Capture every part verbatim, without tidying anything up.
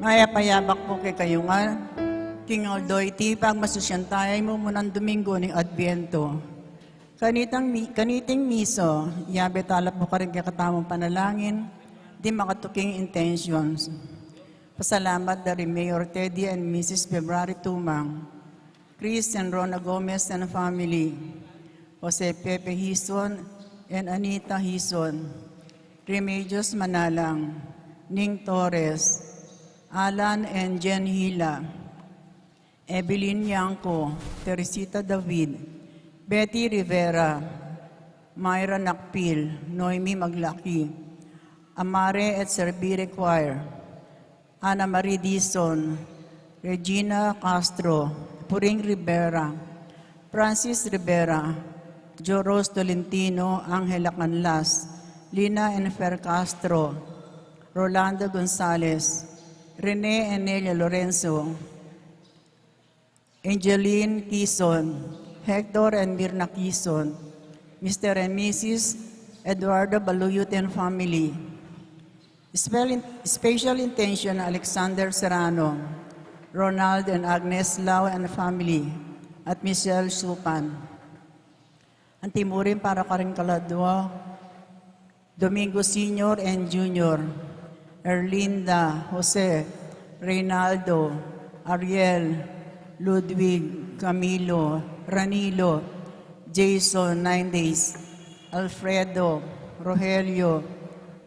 Mayap a yabak pu kekayu ngan, king aldo iti pagmasusyan taya ing mumunang Domingo ning Adviento. Kanitang mi-, kaniting misa, yabe tala pu karing kekatamung panalangin, ding makatuking intentions. Pasalamat da ri Mayor Teddy and Missus February Tumang, Chris and Rona Gomez and family, Jose Pepe Hizon and Anita Hizon, Remedios Manalang, Ning Torres, Alan and Jen Hila, Evelyn Yanco, Teresita David, Betty Rivera, Myra Nakpil, Noemi Maglaki, Amare et Servire Choir, Ana Marie Dizon, Regina Castro, Puring Rivera, Francis Rivera, Joros Tolentino, Angela Canlas, Lina and Fer Castro, Rolando Gonzalez, Rene and Nelia Lorenzo, Angeline Quizon, Hector and Mirna Quizon, Mister and Missus Eduardo Baluyut and family. Special, special intention, Alexander Serrano, Ronald and Agnes Lau and family, at Michelle Supan. Antimurin para karing kaladua, Domingo Senior and Junior, Erlinda, Jose, Reynaldo, Ariel, Ludwig, Camilo, Ranilo, Jason, nine days, Alfredo, Rogelio,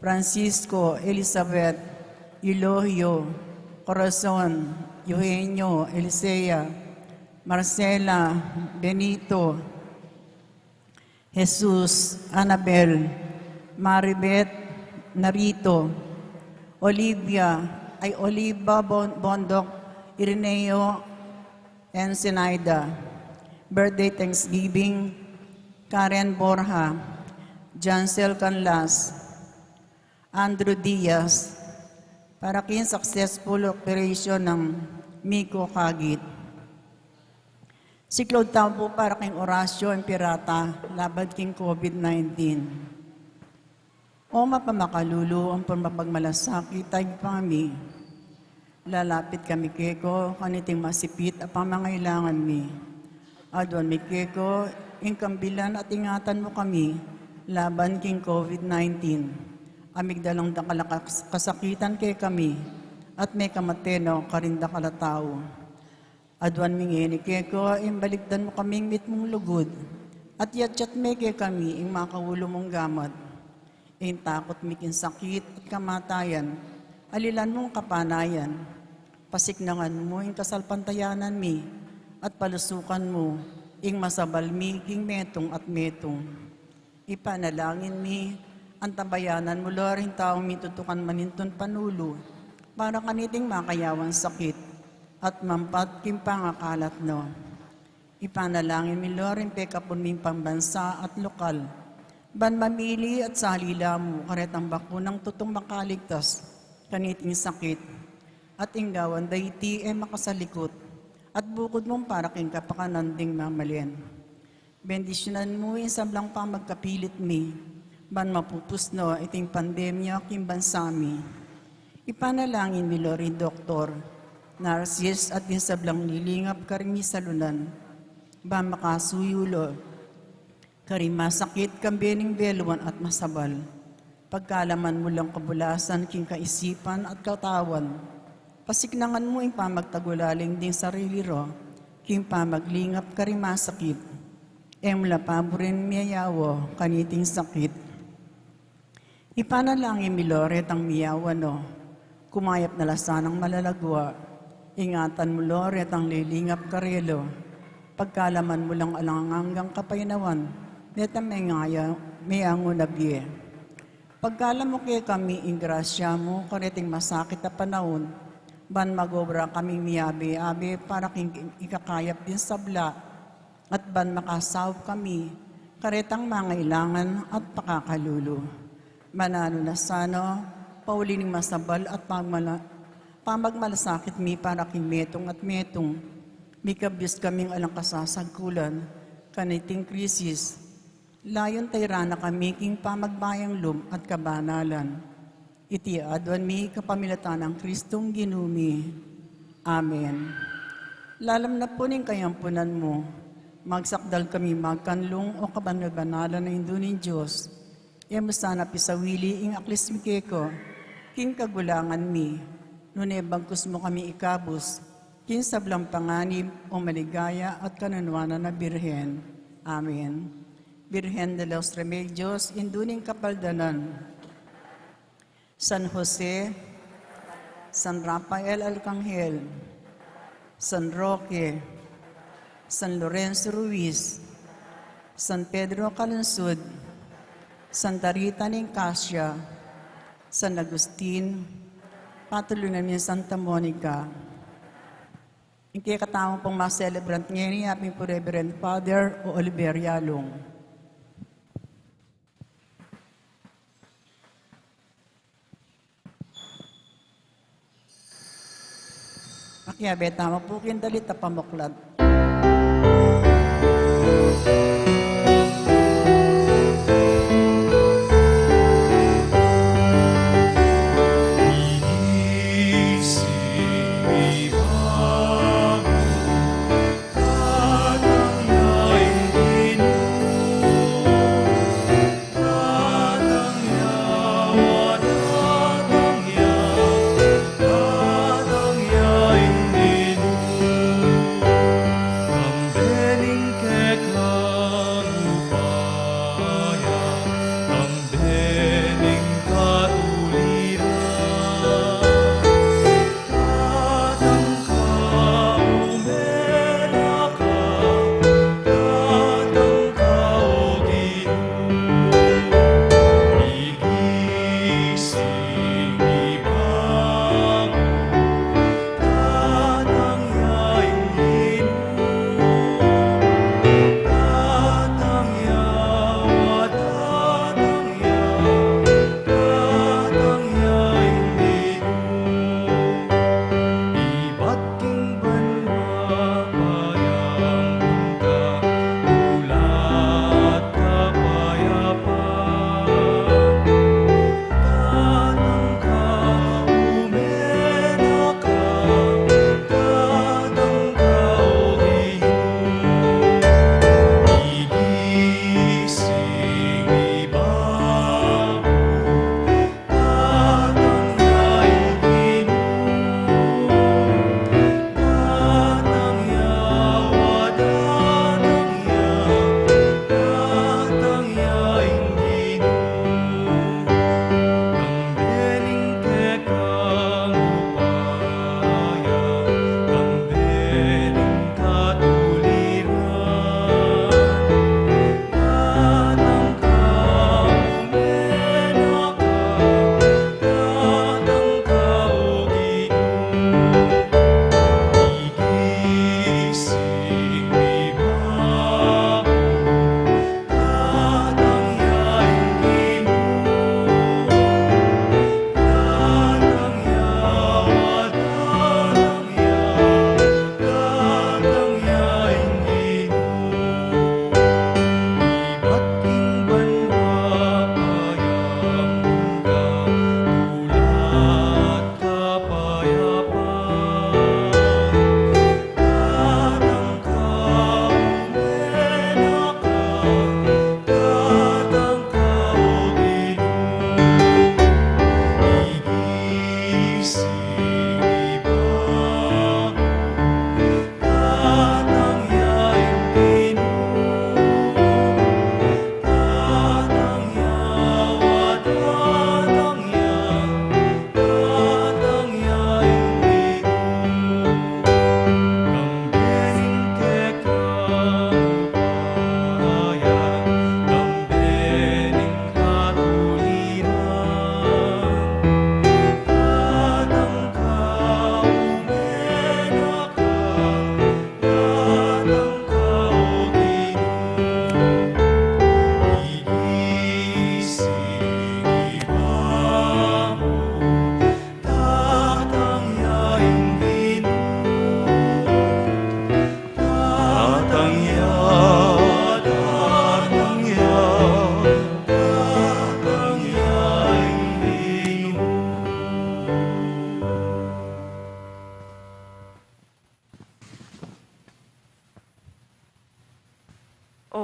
Francisco, Elizabeth, Eulogio, Corazon, Eugenio, Elisea, Marcela, Benito, Jesus, Annabel, Maribeth, Narito, Olivia, ay, Oliva Bon-, Bondoc, Irineo, and Zenaida. Birthday Thanksgiving, Karen Borja, Jancel Canlas, Andrew Diaz, para king successful operation ng Miko Kagit. Siklaud tamu pu para king Orasyo Imperata laban king COVID nineteen. O mapamakalulu ampon mapagmalasakit a Ibpa mi, lalapit kami keka kaniting masipit a pamangailangan mi. Aduan mi keka ing kambilan at ingatan mu kami laban king COVID nineteen. A migdalang dakal a kas-, kasakitan kekami, at mekamate no karing dakal a tau. Aduan mi ngeni keka ing balikdan mu kaming mitmung lugud, at yatyat me kekami ing makaulu mung gamat. Ing takut mi king sakit at kamatayan, alilan mung kapanayan. Pasiknangan mu ing kasalpantayanan mi, at palusukan mu ing masabal mi king metung at metung. Ipanalangin mi, antabayanan mu la ring taung mitutukan manintun panulu para kaniting makayawan sakit at mampat king pangakalat no. Ipanalangin mi la ring pekapun ming pambansa at lokal, ban mamili at salila mu karetang bakunang tutung makaligtas kaniting sakit, at ing gawan da iti e makasalikut, at bukud mung para king kapakanan ding mamalen. Bendisyunan mu ing sablang pamagkapilit mi, ban mapupus no iting pandemya king bansa mi. Ipanalangin mi la ring doktor, nurses, at ding sablang lilingap karing misalunan, ban makasuyu la karing masakit kambe ning beluan at masabal. Pagkalaman mu lang kabulasan king kaisipan at katawan. Pasiknangan mu ing pamagtagulaling ding sarili ra king pamaglingap karing masakit. E mu la paburin miyayawa kaniting sakit. Ipanalangin mi la retang miyayawa no. Kumayap na la sanang malagwa. Ingatan mu la retang lilingap karela. Pagkalaman mu lang alang anggang kapaynawan detang mengaya, meangu na bie. Pagkalam mu kekami ing grasya mu kareting masakit a panaun, ban magobra kaming miyabe-abe para king ikakayap ding sabla, at ban makasaup kami karetang mangailangan at pakakalulu. Mananu na sana, pauli ning masabal at pamala-, pamagmalasakit mi para king metung at metung, mikabyus kaming alang kasasagkulan kaniting krisis. Layun tayran na kami king pamagbayang lub at kabanalan. Iti aduan mi kapamilatan nang Kristong Ginu mi. Amen. Lalam na pu ning kayampunan mu, magsakdal kami magkanlung, o kabanal-banalan a Indu ning Dios. E mu sana pisawili ing aklis mi keka king kagulangan mi, nune bagkus mu kami ikabus king sablang panganib, o maligaya at kanunuanan a Birhen. Amen. Birhen de los Remedios, Indu ning Kapaldanan, San Jose, San Rafael Arcangel, San Roque, San Lorenzo Ruiz, San Pedro Calungsod, Santa Rita ning Cascia, San Agustin, patulunan mi Santa Monica. Ing kekatamu pung ma-celebrant ngeni, apin pu Reverend Father Oliver Yalong. Makiabe tamu pu king dalit a pamuklat.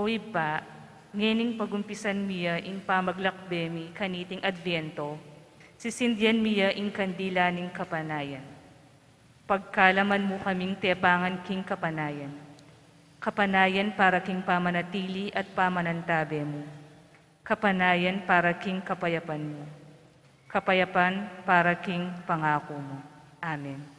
O Ibpa, ngening pagumpisan mi ya ing pamaglakbe mi kaniting Adviento, sisindian mi ya ing kandila ning kapanayan. Pagkalaman mu kaming tepangan king kapanayan. Kapanayan para king pamanatili at pamanantabe mu. Kapanayan para king kapayapan mu. Kapayapan para king pangaku mu. Amen.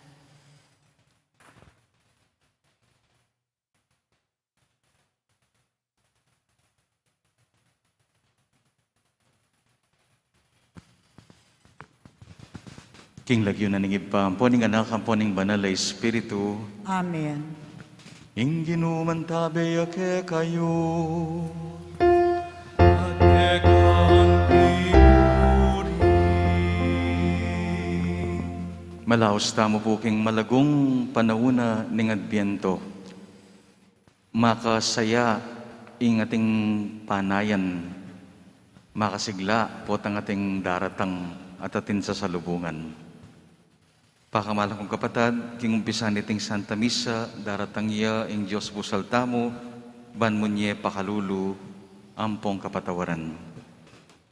King lagyu na ning Ibpa, ampo ning Anak, ampo ning Banal a Espiritu. Amen. Ing Ginu mantabe ya kekayu. At keka mu rin. Malaus tamu pu king malagung panaun na ning Adbiento. Makasaya ing ating panayan, makasigla potang ating daratang at ating sasalubungan. Pakamalan kung kapatad, king umpisa niting Santa Misa, daratang ya ing Dios Busal tamu, ban mu ne pakalulu ampong kapatawaran.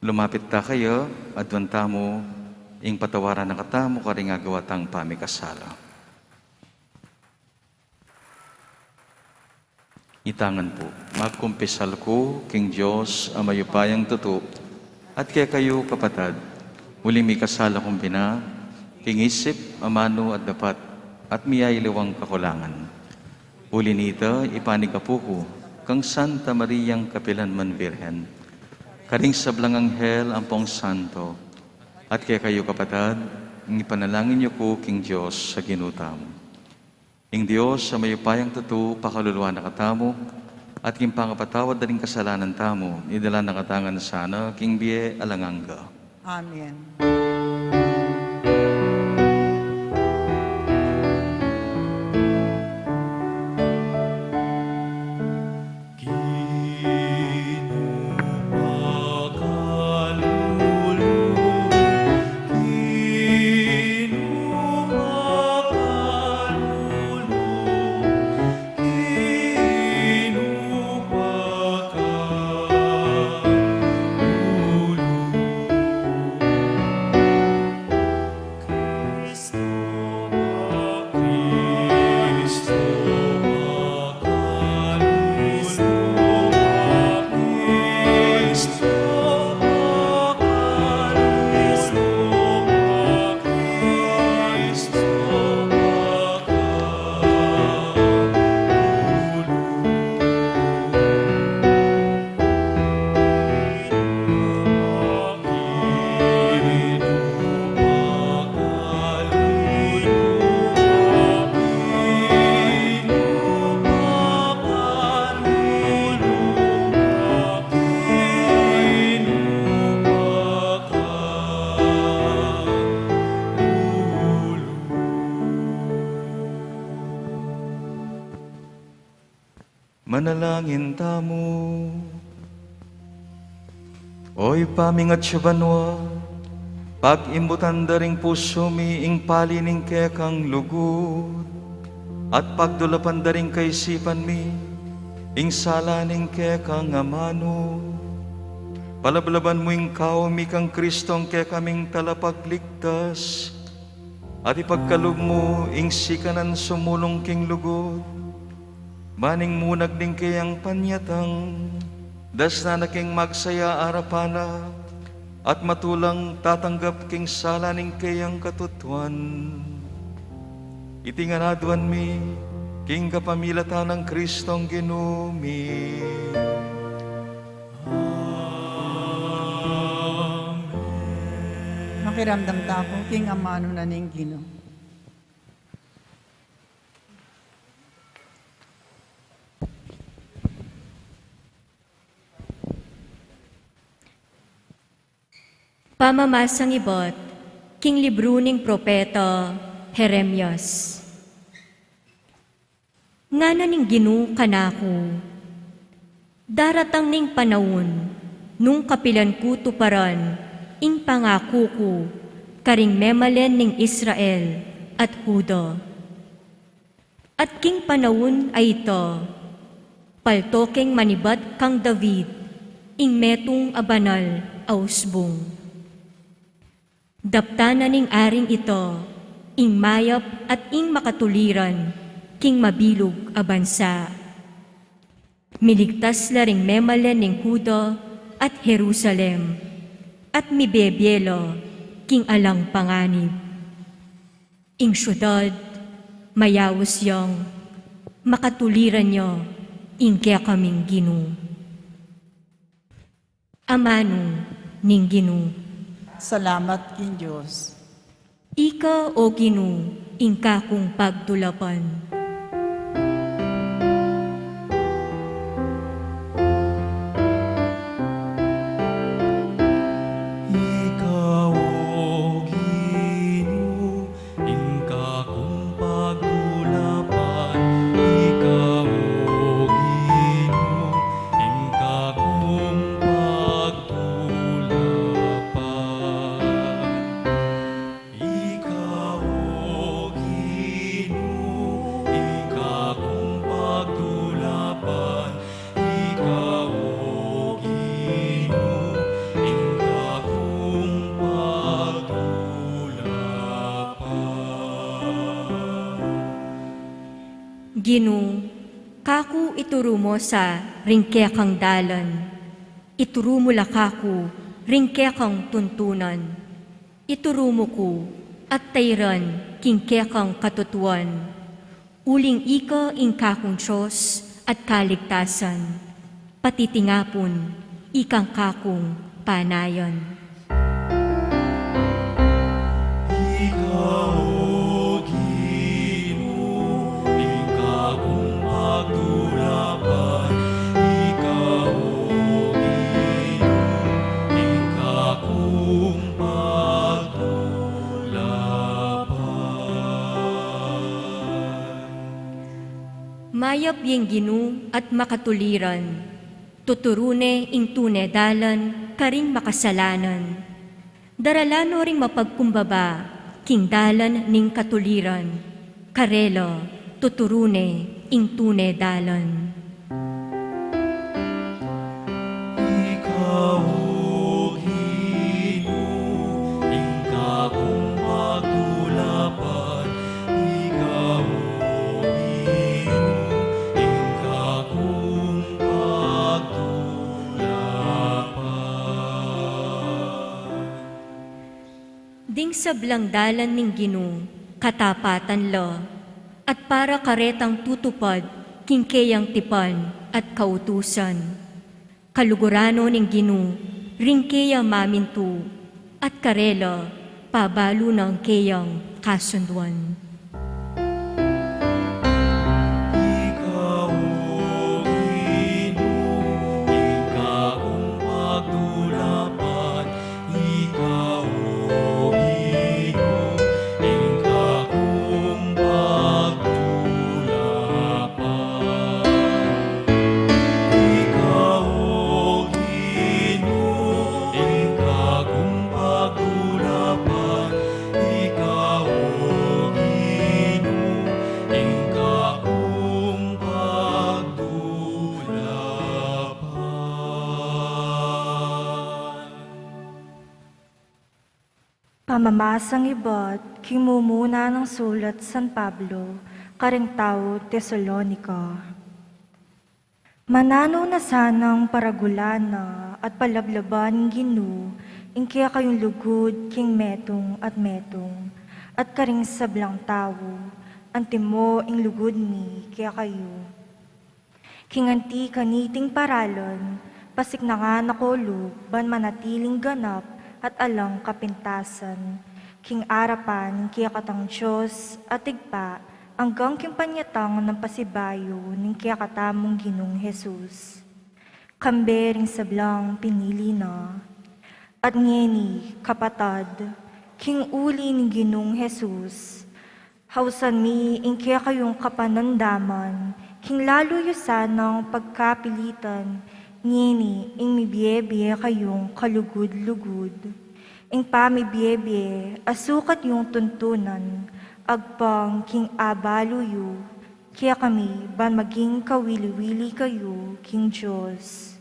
Lumapit ta kaya, aduan tamu ing patawaran na katamu karing agawa tang pamikasala. Itang ngan pu, magkumpisal ku king Dios a mayupayang tutu, at kekayu kapatad, uling mikasala kung bina, king isip, amanu at dapat, at miyaliwang kakulangan. Uli nita, ipanyawad ku kang Santa Mariang kapilan man Birhen, karing sablang anghel ampong santo, at kekayu kapatad, ipanalangin yu ku king Dios a Ginu tamu. Ing Dios a mayupayang tutu pakaluluan na katamu, at king pangapatawad da ring kasalanan tamu, idala na katamu ngan sana king bie alang angga. Amen. Manalangin tamu. O Ibpa ming atsu banua, pag-imbutan da ring pusu mi ing pali ning kekang lugud, at pagdulapan da ring kaisipan mi ing sala ning kekang amanu. Palablaban mu ing kaumi kang Kristong kekaming talapagligtas, at ipagkalub mu ing sikanan sumulung king lugud, ban ing munag ning keyang panyatang, dasnan na king magsaya arapan na, at matulang tatanggap king sala ning keyang katutuan. Iti ngan aduan mi, king kapamilatan nang Kristong Ginu mi. Amen. Makiramdam taku king amanu na ning Ginu. Pamamasang ibat king libru ning propeta Jeremias. Ngana ning Ginu kanaku, daratang ning panaun nung kapilan ku tuparan ing pangaku ku karing memalen ning Israel at Juda. At king panaun a ita, Paltokeng manibat kang David, ing metung a banal a usbung. Daptan na ning aring ito ing mayap at ing makatuliran king mabilug a bansa. Miligtas la ring memalen ning Juda at Jerusalem, at mibebie la king alang panganib. Ing siudad, mayaus yang, makatuliran ya ing kekaming Ginu. Amanu ning Ginu. Salamat king Dios. Ika, o Ginu, ing kakung pagdulapan. Ika, o Ginu, ing kakung pagdulapan. Ika, o Ginu, ing kakung pagdulapan. Ika, o Ginu, ing kakung pagdulapan. Ika, o Ginu, ing kakung pagdulapan. Ginu, kaku ituru mu sa ring kekang dalan. Ituru mu la kaku ring kekang tuntunan. Ituru mu ku at tairan king kekang katutuan. Uling ika ing kakung Dios at kaligtasan, pati tinapun ikang kakung panayan. Ika, o Ginu, ing kakung pagdulapan. Ika, o Ginu, ing kakung pagdulapan. Mayap ya ing Ginu at makatuliran, tuturu ne ing tune dalan karing makasalanan. Daralan no ring mapagkumbaba king dalan ning katuliran, karela tuturu ne ing tune dalan. Ika, o Ginu, ing kakung pagdulapan. Ika, o Ginu, ing kakung pagdulapan. Ding sablang dalan ning Ginu, katapatan la, at para karetang tutupad king keyang tipan at kautusan. Kaluguran no ning Ginu ring keya mamintu, at karela pabalu nang keyang kasunduan. Ika, o Ginu, ing kakung pagdulapan. Ika, o Ginu, ing kakung pagdulapan. Ika, o Ginu, ing kakung pagdulapan. Ika, o Ginu, ing kakung pagdulapan. Pamamasang ibat king mumuna nang sulat San Pablo karing tau Tesalonica. Mananu na sanang paragulan na at palablaban ning Ginu ing kekayung lugud king metung at metung, at karing sablang tau, antimo ing lugud mi kekayu. King anti kaniting paralan, pasiknangan na ko lub ban manatiling ganap at alang kapintasan, king arapan ning kekatang Dios at Ibpa, anggang king panyatang nang pasibayu ning kekatamung Ginung Jesus, kambe ring sablang pinili na. At ngeni, kapatad, king uli ning Ginung Jesus, ausan mi ing kekayung kapanandaman, king lalu yu sanang pagkapilitan, ngeni ing mibiebie kayung kalugud-lugud. Ing pamibiebie a sukat yung tuntunan, agpang king abalu yu, kekami ban maging kawili-wili kayu king Dios.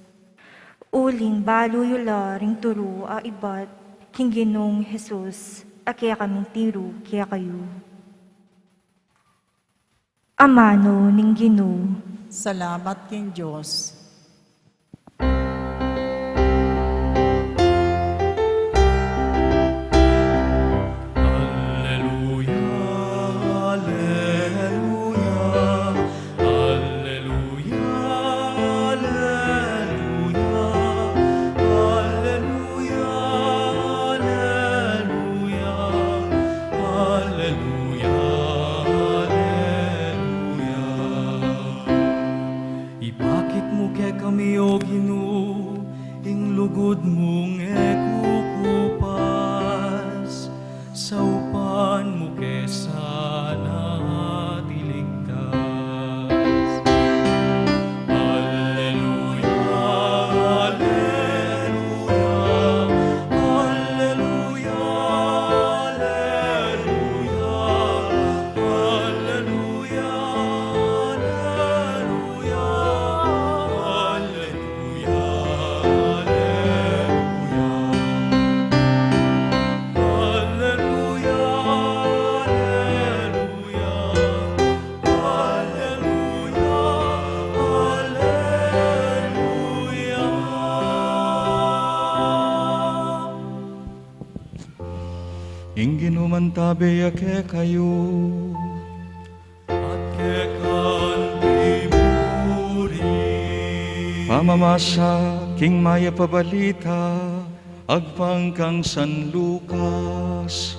Uling balu yu la ring turu a ibat king Ginung Jesus a kekaming tiru kekayu. Amanu ning Ginu. Salamat king Dios. Alleluia, alleluia, alleluia, alleluia, alleluia, alleluia, alleluia. Ipakit mu kekami, O Ginu, ing lugud mung e kukupas, saupan mu ke sana at iligtas. Alleluia, alleluia, alleluia, alleluia, alleluia, alleluia, alleluia. Ing Ginu mantabe ya kekayu. At keka mu rin. Pamamasa king Mayap a Balita agpang kang San Lucas.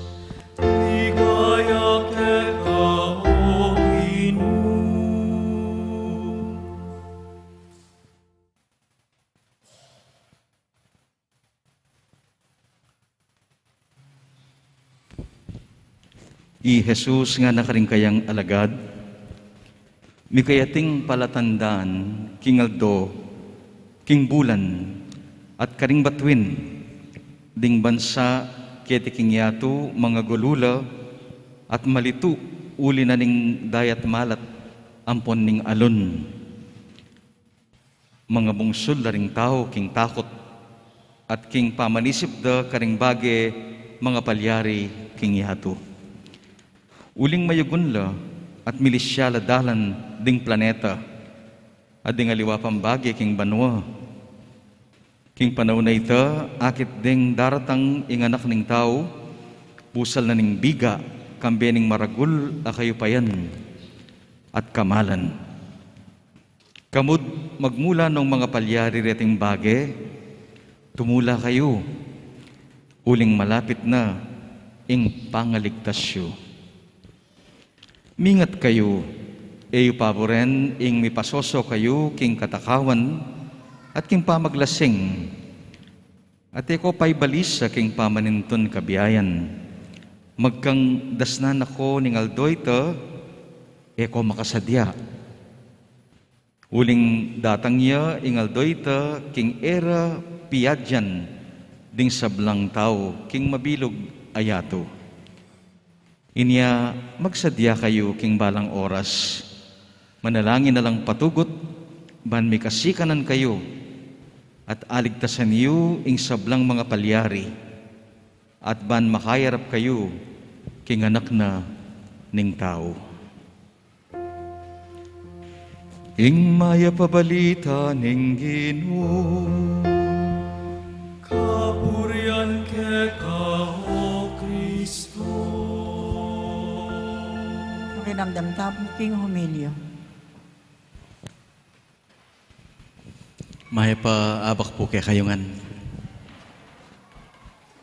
Ligaya keka, O Ginu. I Jesus ngana karing kayang alagad, mikayating palatandaan king aldo, king bulan, at karing batuin, ding bansa keti king yatu mangagulu la at malitu uli na ning dayat malat ampon ning alun. Mangabungsul la ring tau king takut, at king pamanisip da karing bage mangapalyari king yatu. Uling mayugun la at milisya la dalan ding planeta, at ding aliwa pang bage king banua. King panaun a ita, akit ding daratang ing Anak ning Tau, busal na ning biga, kambe ning maragul a kayupayan at kamalan. Kamu't magmula nong mangapalyari reting bage, tumula kayu, uling malapit na ing pangaligtas yu. Mingat kayu, e yu paburen ing mipasoso kayu king katakawan at king pamaglasing, at e ko paibalisa king pamanintun kabiayan. Magkang dasnan na ko ning aldo ita, e ko makasadya. Uling datang ya ing aldo ita king e ra piadyan ding sablang tau king mabilug a yatu. Inya magsadya kayu king balang oras. Manalangin na lang patugut, ban mikasikanan kayu, at aligtasan yu ing sablang mangapalyari, at ban makayarap kayu king Anak na ning Tau. Ing Mayap a Balita ning Ginu. Kapurian keka, O Kristo. Makiramdam tamu king homilya. Mayap a abak pu kekayu ngan.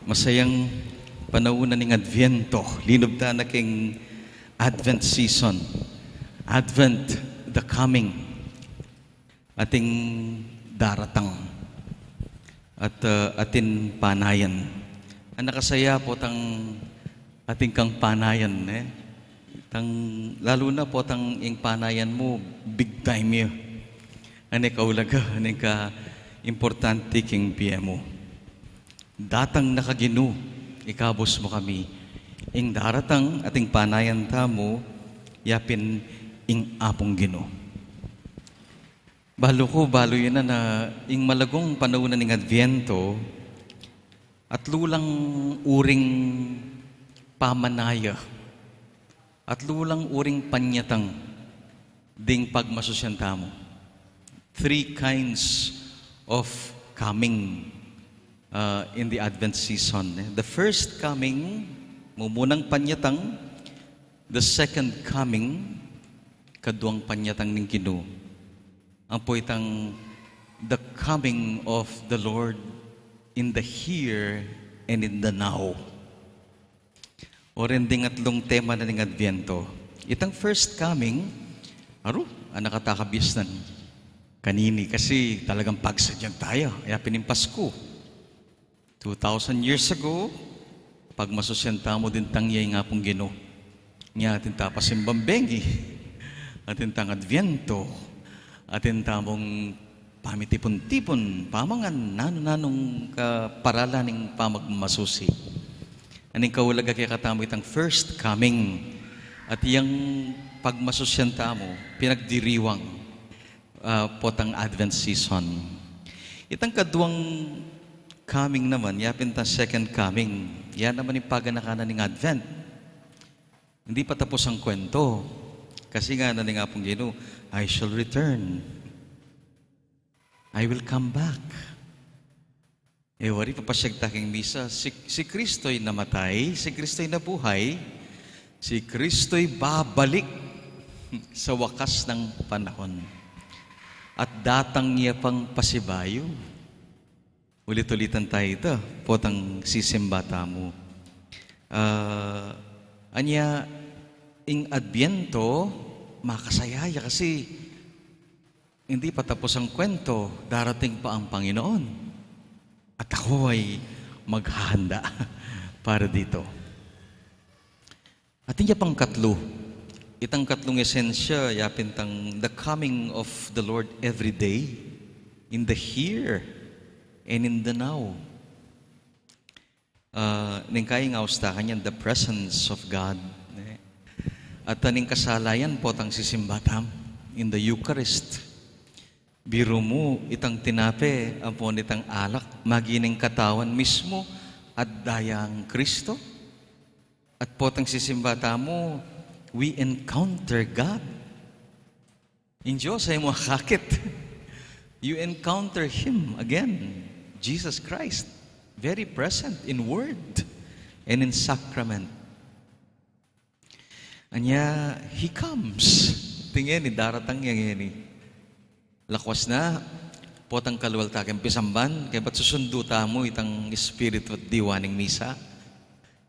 Masayang panaun na ning Adviento, linub tana king Advent season. Advent, the coming. Atin daratang. At, uh, atin panayan. Ang nakasaya po tang atin kang panayan, eh. Tang, lalu na po tang ing panayan mu, big time yu. Ane kaulaga, ane ka importante king bie mu. Datang na ka Ginu, ikabus mu kami. Ing daratang atin panayan tamu, yapin ing Apung Ginu. Balu ku, balu yu na na ing malagung panaun na ning Adviento, atlu lang uring pamanaya, atlu lang uring panyatang ding pagmasusyan tamu. Three kinds of coming, uh, in the Advent season, eh. The first coming, mumunang panyatang. The second coming, kaduang panyatang ning Ginu. Ampo itang the coming of the Lord in the here and in the now. O rin ding atlung tema na ning Adviento. Itang first coming, aru, anak at akabis nan kanini kasi talagang pagsadyan tayu. Kaya pinimpas ku. Two thousand years ago, pagmasusyan tamu din tang ya ing Apung Ginu. Nya atin ta pasimbang bengi, atin tang Adviento, atin tamung pamitipun-tipun, pamangan, nanu-nanung kaparalan ning pamagmasusi. Aning kaulaga kekatamu itang first coming, at yang pagmasusyan tamu, pinagdiriwang, ah, potang Advent season. Itang kaduang coming naman, ya pin itang second coming. Ya naman ing paganakan na ning Advent. Hindi pa tapos ang kwento. Kasi ngana ning Apung Ginu, "I shall return. I will come back." E wari, papasyag ta king misa, si, si Kristo'y namatay, si Kristo'y nabuhay, si Kristo'y babalik sa wakas ng panahon. At datang ya pang pasibayu. Ulit-ulitan tayu ita, potang sisimba tamu. Ah, anya, ing Adviento, makasaya ya kasi hindi pa tapos ang kwento, darating pa ang Panginoon. At ako ay maghahanda para dito. At ing pangkatlu, itang katlung esensya, ya pin itang the coming of the Lord every day, in the here and in the now. Ah, ning kayang austa kanyan, the presence of God, ne? At ning kasalayan potang sisimba tamu in the Eucharist. Biru mu, itang tinape ampon itang alak, maging katawan mismu at dayang Kristo. At potang sisimba tamu, we encounter God. Ing Dios e mu akakit. You encounter Him again, Jesus Christ, very present in word and in sacrament. Anya, He comes. Tingeni, daratang ya ngeni. Lakwas na, potang kalwal ta keng pisamban, kaybat susundu tamu itang espiritu at diwa ning misa.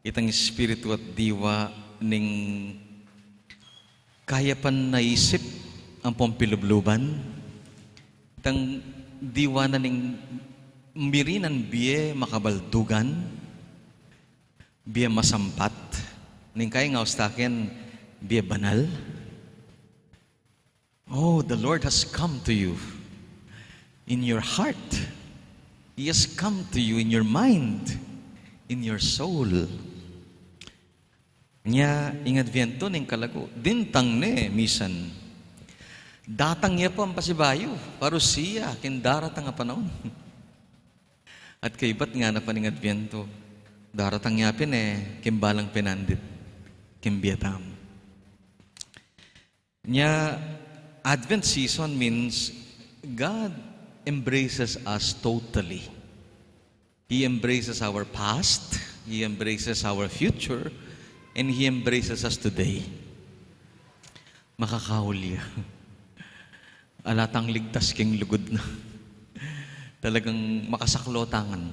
Itang espiritu at diwa ning kayapan na isip ampon pilubluban. Itang diwa na ning mirinan bie makabaldugan, bie masampat, ning kayang austa ken bie banal. Oh, the Lord has come to you in your heart. He has come to you in your mind, in your soul. Nya, ing Adviento ning kalagu, dintang ne misan. Datang ya pa pasibayu, parusia king daratang a panaun. At kaybat ngana pa ning Adviento, daratang ya pin e, king balang pinandit, king bie tamu. Nya, Advent season means God embraces us totally. He embraces our past, He embraces our future, and He embraces us today. Makakauli ya. Ala tang ligtas king lugud na. Talagang makasaklo ta ngan.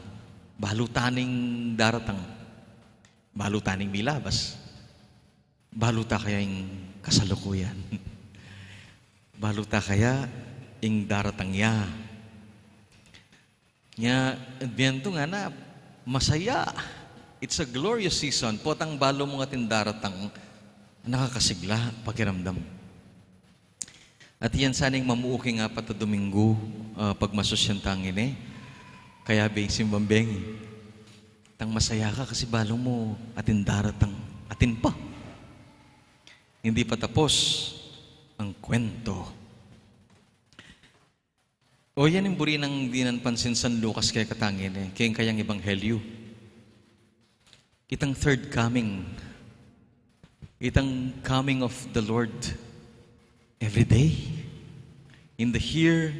Balu ta ning daratang. Balu ta ning milabas. Balu ta kaya ing kasalukuyan. Balu ta kaya ing daratang ya. Nya, Adviento ngana, masaya. It's a glorious season. Potang balu mu atin daratang, nakakasigla pakiramdam. At yan sana ing mamuuking apat a Domingo, ah, pagmasusyan ta ngeni. Kaya be ing simbang bengi, tang masaya ka kasi balu mu atin daratang, atin pa. Hindi pa tapos. Kwento. O yan ing buri nang dinan pansin San Lucas kekatang ini, keng kayang ebanghelyu. Itang third coming, itang coming of the Lord every day, in the here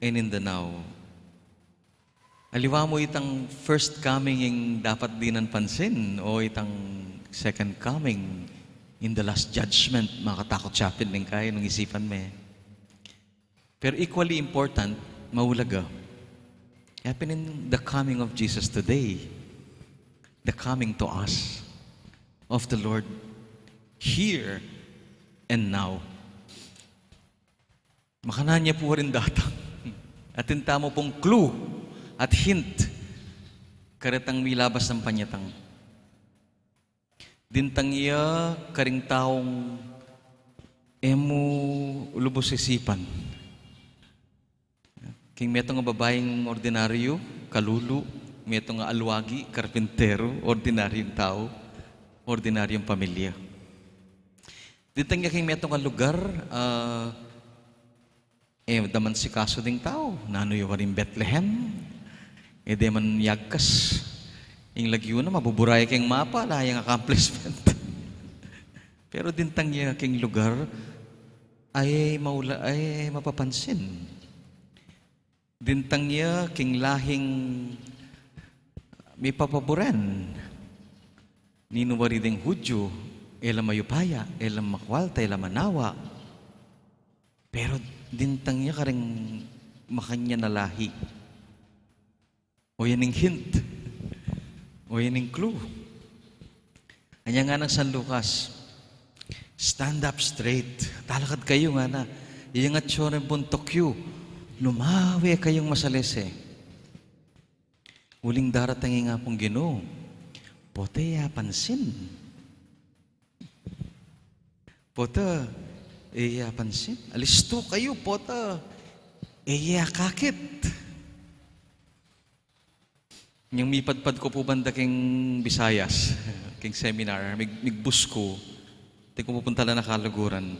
and in the now. Aliwa mu itang first coming ing dapat dinan pansin o itang second coming in the last judgment, makatakut siya pin ning kaya nung isipan me. Pero equally important, maulaga, happening the coming of Jesus today, the coming to us of the Lord here and now. Makanyan ya pu rin datang. Atin tamu pung clue at hint karetang milabas nang panyatang. Dintang ya karing taung e mu lubus isipan. King metung a babaing ordinaryu, kalulu, metung a alwagi, karpinteru, ordinaryung tau, ordinaryung pamilya. Dintang ya king metung a lugar, ah, e da man sikasu ding tau, nanu ya karing Bethlehem, e de man yagkas. Ing lagyu na, mabubura ya king mapa, ala yang accomplishment. Pero dintang ya king lugar, ay maula, ay mapapansin. Dintang ya king lahing mipapaburen. Ninu wari ding Hudyu, e la mayupaya, e la makwalta, e la manawa. Pero dintang ya karing makanyan a lahi. O yan ing hint. O yan ing clue. Anya ngana nang San Lucas, "Stand up straight. Talakad kayu," ngana. "Iyangat yu ring buntuk yu. Lumawe kayung masalese. Uling daratang ing Apung Ginu. Pota e ya apansin. Pota e ya apansin. Alistu kayu, pota e ya akakit." Inyang mipadpad ku pu banda king Visayas, king seminar, mig-, migbus ku, atin kung pupuntalan a kaluguran.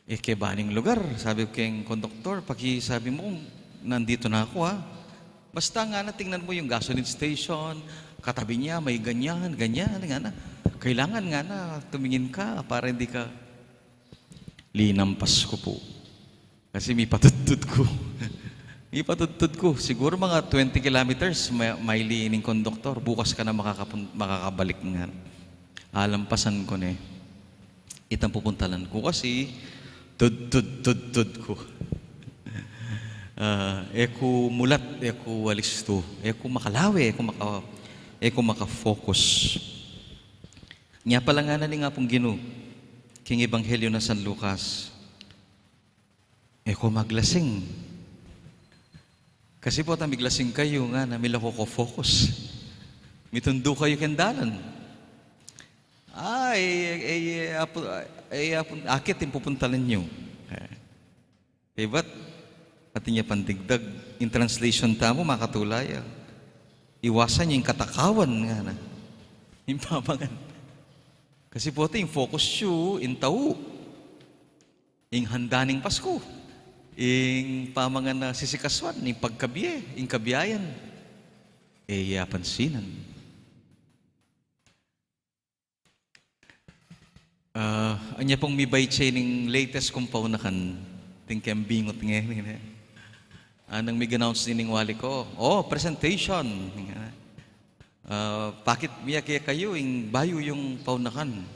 E, kebang lugar, sabi ku king konduktor, pakisabi mu kung nandito na ako, ha. Basta ngana, tingnan mo yung gasoline station, katabi niya, may ganyan, ganyan, ngana. Kailangan ngana, tumingin ka para hindi ka, linampas ku pu. Kasi mipatudtud ku. Mipatudtud ku. Siguro mga twenty kilometers, ma-, maili ning konduktor. Bukas ka na makakapun-, makakabalik, ngana. Alampasan ku ne. Itang pupuntalan ku kasi tudtud-tudtud ku. Ah, e ku mulat, e ku alistu, e ku makalawe, e ku maka-, e ku makafocus. Nya pala ngana ning Apung Ginu king Ebanghelyo nang San Lucas, "E ko maglasing. Kasi pota miglasing kayu," ngana, "mila ko ko focus. Mitundu kayu keng dalan. Ay, ay, ay, apu-, ay, apu-, akit ing pupuntalan yu." E. Ibat, atin ya pandigdag, ing translation tamu, makatula ya. "Iwasan yu ing katakawan," ngana. Ing pamangan. Kasi pota ing focus yu, ing tau. Ing handa ning Pasku. Ing pamangan a sisikasuan, ing pagkabie, ing kabiayan. E ya apansinan. Ah, anya pung mibaitse ning latest kung paunakan, atin keng bingut ngeni, ne? Anang mig-announce ne ning wali ko, "O, presentation!" Ah, pakit mi ya kekayu ing bayu yung paunakan.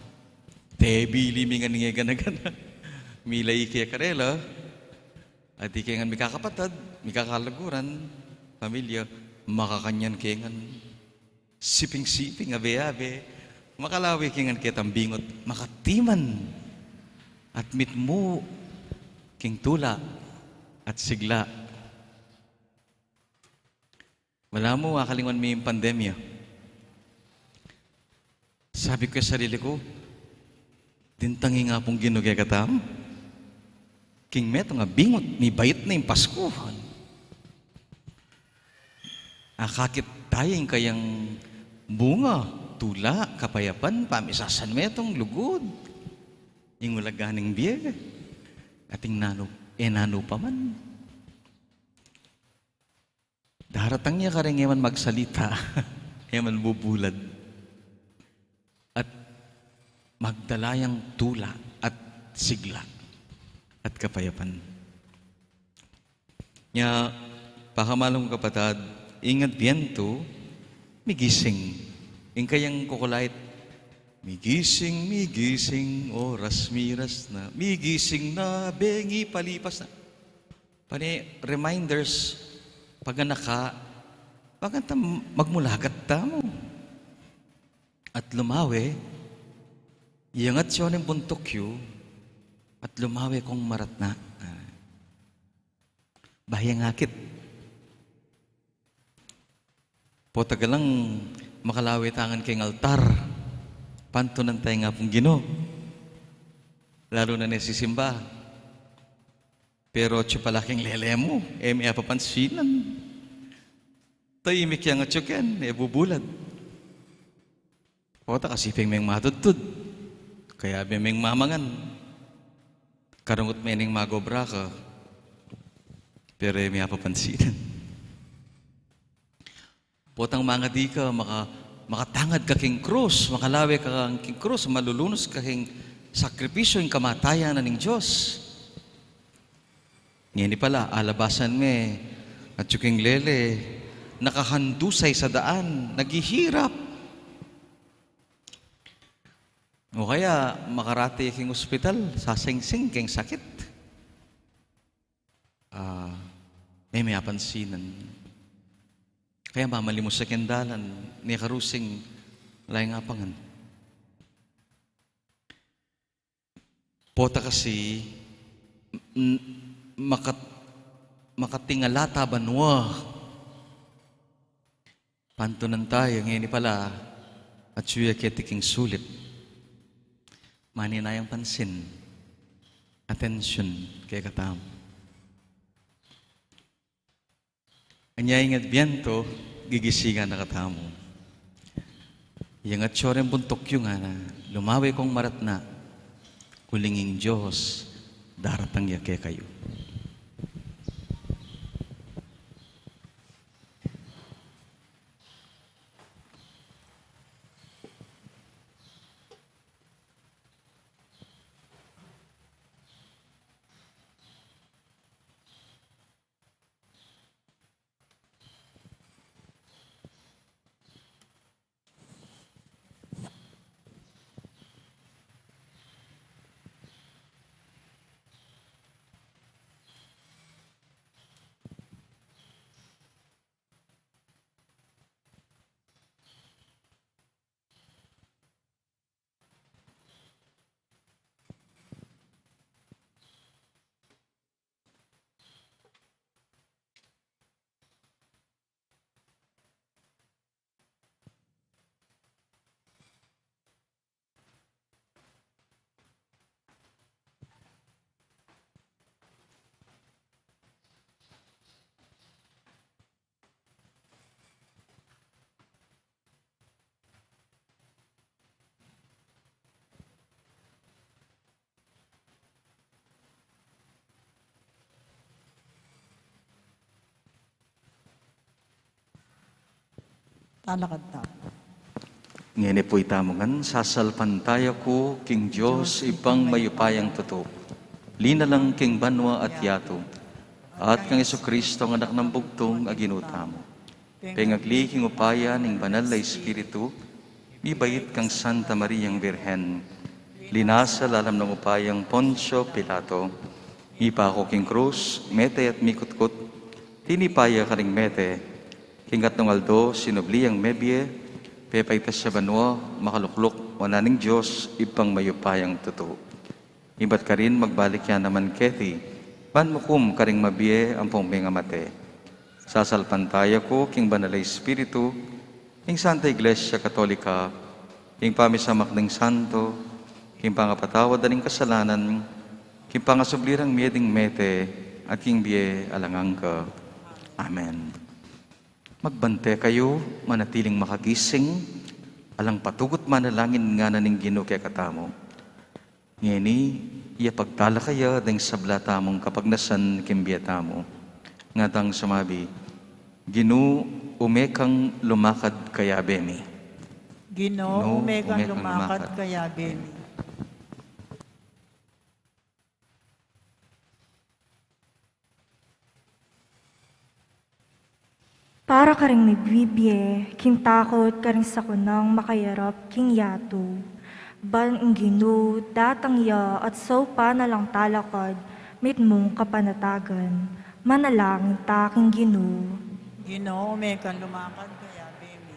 Tebili mi ngan ing e gana-gana. Mila ike karela. Atin ke ngan mikakapatad, mikakaluguran, pamilya, makakanyan ke ngan. Siping-siping, abe-abe, makalawe ke ngan ketang bingut, makatiman at mitmu king tula at sigla. Balamu, akalingwan mi ing pandemya. Sabi ku king sarili ku, "Dintang ing Apung Ginu kekatamu king metung a bingut, mibait na ing Pasku. Akakit tamu ing kayang bunga, tula, kapayapan, pamisasan metung, lugud, ing ulaga ning bie." Atin nanu, e nanu pa man. Daratang ya karing e man magsalita, e man bubulad. At magdala yang tula at sigla at kapayapan. Nya, pakamalan kung kapatad, ing Adbientu, migising. Ing kayang kukulait, "Migising, migising, oras miras na. Migising na, bengi palipas na." Pane, reminders, pag anak ka, maganda magmulagat tamu. At lumawe, iyangat yu ning buntuk yu, at lumawe kung maratna. Ah. Bahayang akit. Potang alang makalawe tangan king altar. Pantunan taya ing Apung Ginu. Lalu na ne sisimba. Pero atyu pala king lele mu, e me apapansinan. Tahimik yang atyu ken, e bubulad. Pota kasi peng meng matudtud. Kaya be meng mamangan. Karungut me ning magobra ka. Pero e me apapansinan. Potang mangadi ka, maka-, makatangad ka king krus, makalawe ka king krus, malulunus ka king sakripisyu ing kamatayan na ning Dios. Ngeni pala, alabasan me, atyu king lele, nakahandusay sa daan, naghihirap. O kaya, makarate king ospital, sasengseng king sakit. Ah, e me apansinan. Kaya mamalimus ya king dalan, ne karusing, ala yang apangan. Pota kasi, n-, makat-, makatingala ta banua. Pantunan taya, ngeni pala, atyu ya keti king sulip. Manenaya ing pansin, atensyon, kekatamu. Anya ing Adbientu, gigisingan na katamu. Iyangat yu ring buntuk yu ngana, lumawe kung maratna, uling ing Dios, daratang ya kekayu. Talakad tamu. Ngeni pu itamu ngan, sasalpantaya ku king Dios, Ibpang mayupayang tutu, linalang king banua at yatu, at kang Jesucristo a Anak nang Bugtung a Ginu tamu. Pengagli king upaya ning Banal a Espiritu, mibait kang Santa Mariang Birhen, linasa lalam ning upayang Poncio Pilato, mipaku king krus, mete at mikutkut, tinipa ya karing mete, king katlung aldo sinubli yang mebie, pepaitas ya banua, makalukluk wanan ning Dios, Ibpang mayupayang tutu. Ibat karin magbalik ya naman keti, ban mukum karing mabie ampong mengamate. Sasalpantaya ku king Banal a Espiritu, king Santa Iglesia Katolika, king pamisamak ding santo, king pangapatawad da ring kasalanan, king pangasubli rang mie ding mete, at king bie alang angga. Amen. Magbante kayu, manatiling makagising, alang patugut manalangin ngana ning Ginu kekatamu. Ngeni, Iya pagtalakad ya deng sabla tamung kapagnasan king bie tamu. Ngatang sumabi, Ginu, ume kang lumakad kayabe mi. Ginu, ume kang lumakad kayabe mi. Para karing mibibie king takut karing sakunang makayarap king yatu, ban ing Ginu datang ya at saupan na lang talakad mitmung kapanatagan. Manalangin ta king Ginu. Ginu, ume kang lumakad kayabe mi.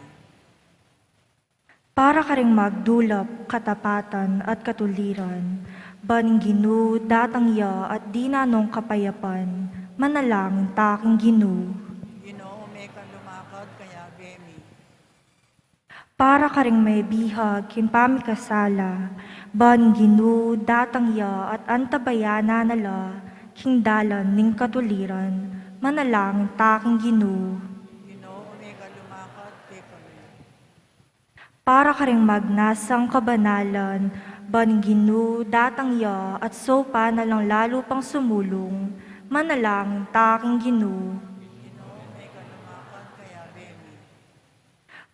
Para karing magdulap katapatan at katuliran, ban ing Ginu datang ya at dinan nong kapayapan. Manalangin ta king Ginu. Ginu, ume kang lumakad kayabe mi. Para karing mebihag king pamikasala, ban ing Ginu datang ya at antabayanan na la king dalan ning katuliran. Manalangin ta king Ginu. Ginu, ume kang lumakad kekami. Para karing magnasang kabanalan, ban ing Ginu datang ya at saupan na lang lalu pang sumulung. Manalangin ta king Ginu.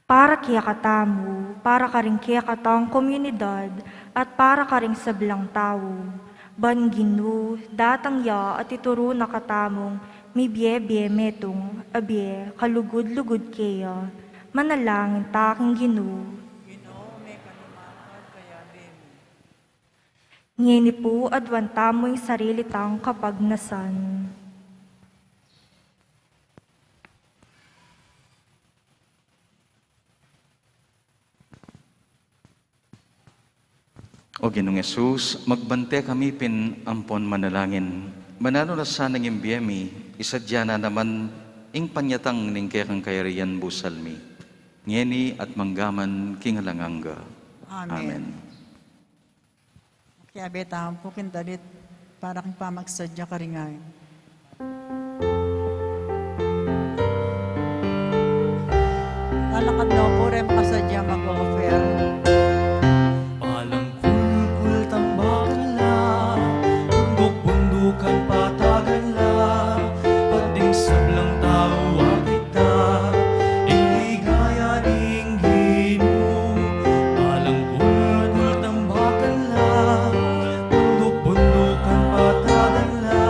Para kekatamu, para karing kekatang komunidad, at para karing sablang tau, ban ing Ginu datang ya at ituru na katamung mibie-bie metung a bie kalugud-lugud keya. Manalangin ta king Ginu. Ginu, ume kang lumakad kayabe mi. Ngeni pu, aduan tamu ing sarili tang kapagnasan. O Ginung Jesus, magbante kami pin ampon manalangin. Mananu na sanang ing bie mi, isadya na naman ing panyatang ning kekang kayarian busal mi, ngeni at manggaman king alang angga. Amen. Amen. Kiyabe tamu pu king dalit para king pamagsadya karing ain. Lalakad no pu reng pasadya mag-offer. Alang kulkul tambakan la, bunduk-bundukan patagan la, at ding sablang tau akit da ing ligaya ning Ginu. Alang kulkul tambakan la, bunduk-bundukan patagan la,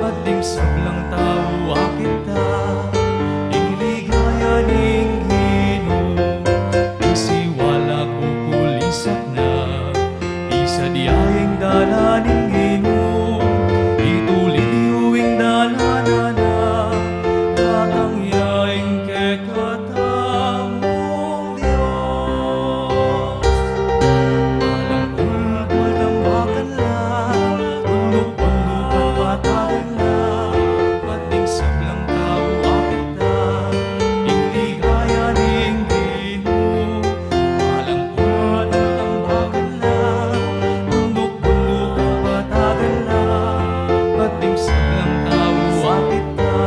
at ding sablang tau akit da ing ligaya ning Ginu. Ing siwala kukulisak na, isadya ing dalan ning Ginu, itulid yu ing dalan na, datang ya ing kekatamung Dios. Alang kulkul tambakan la, bunduk-bundukan patagan la, at ding sablang tau akit da ing ligaya ning Ginu. Alang kulkul tambakan la, bunduk-bundukan patagan la, at ding sablang tau akit da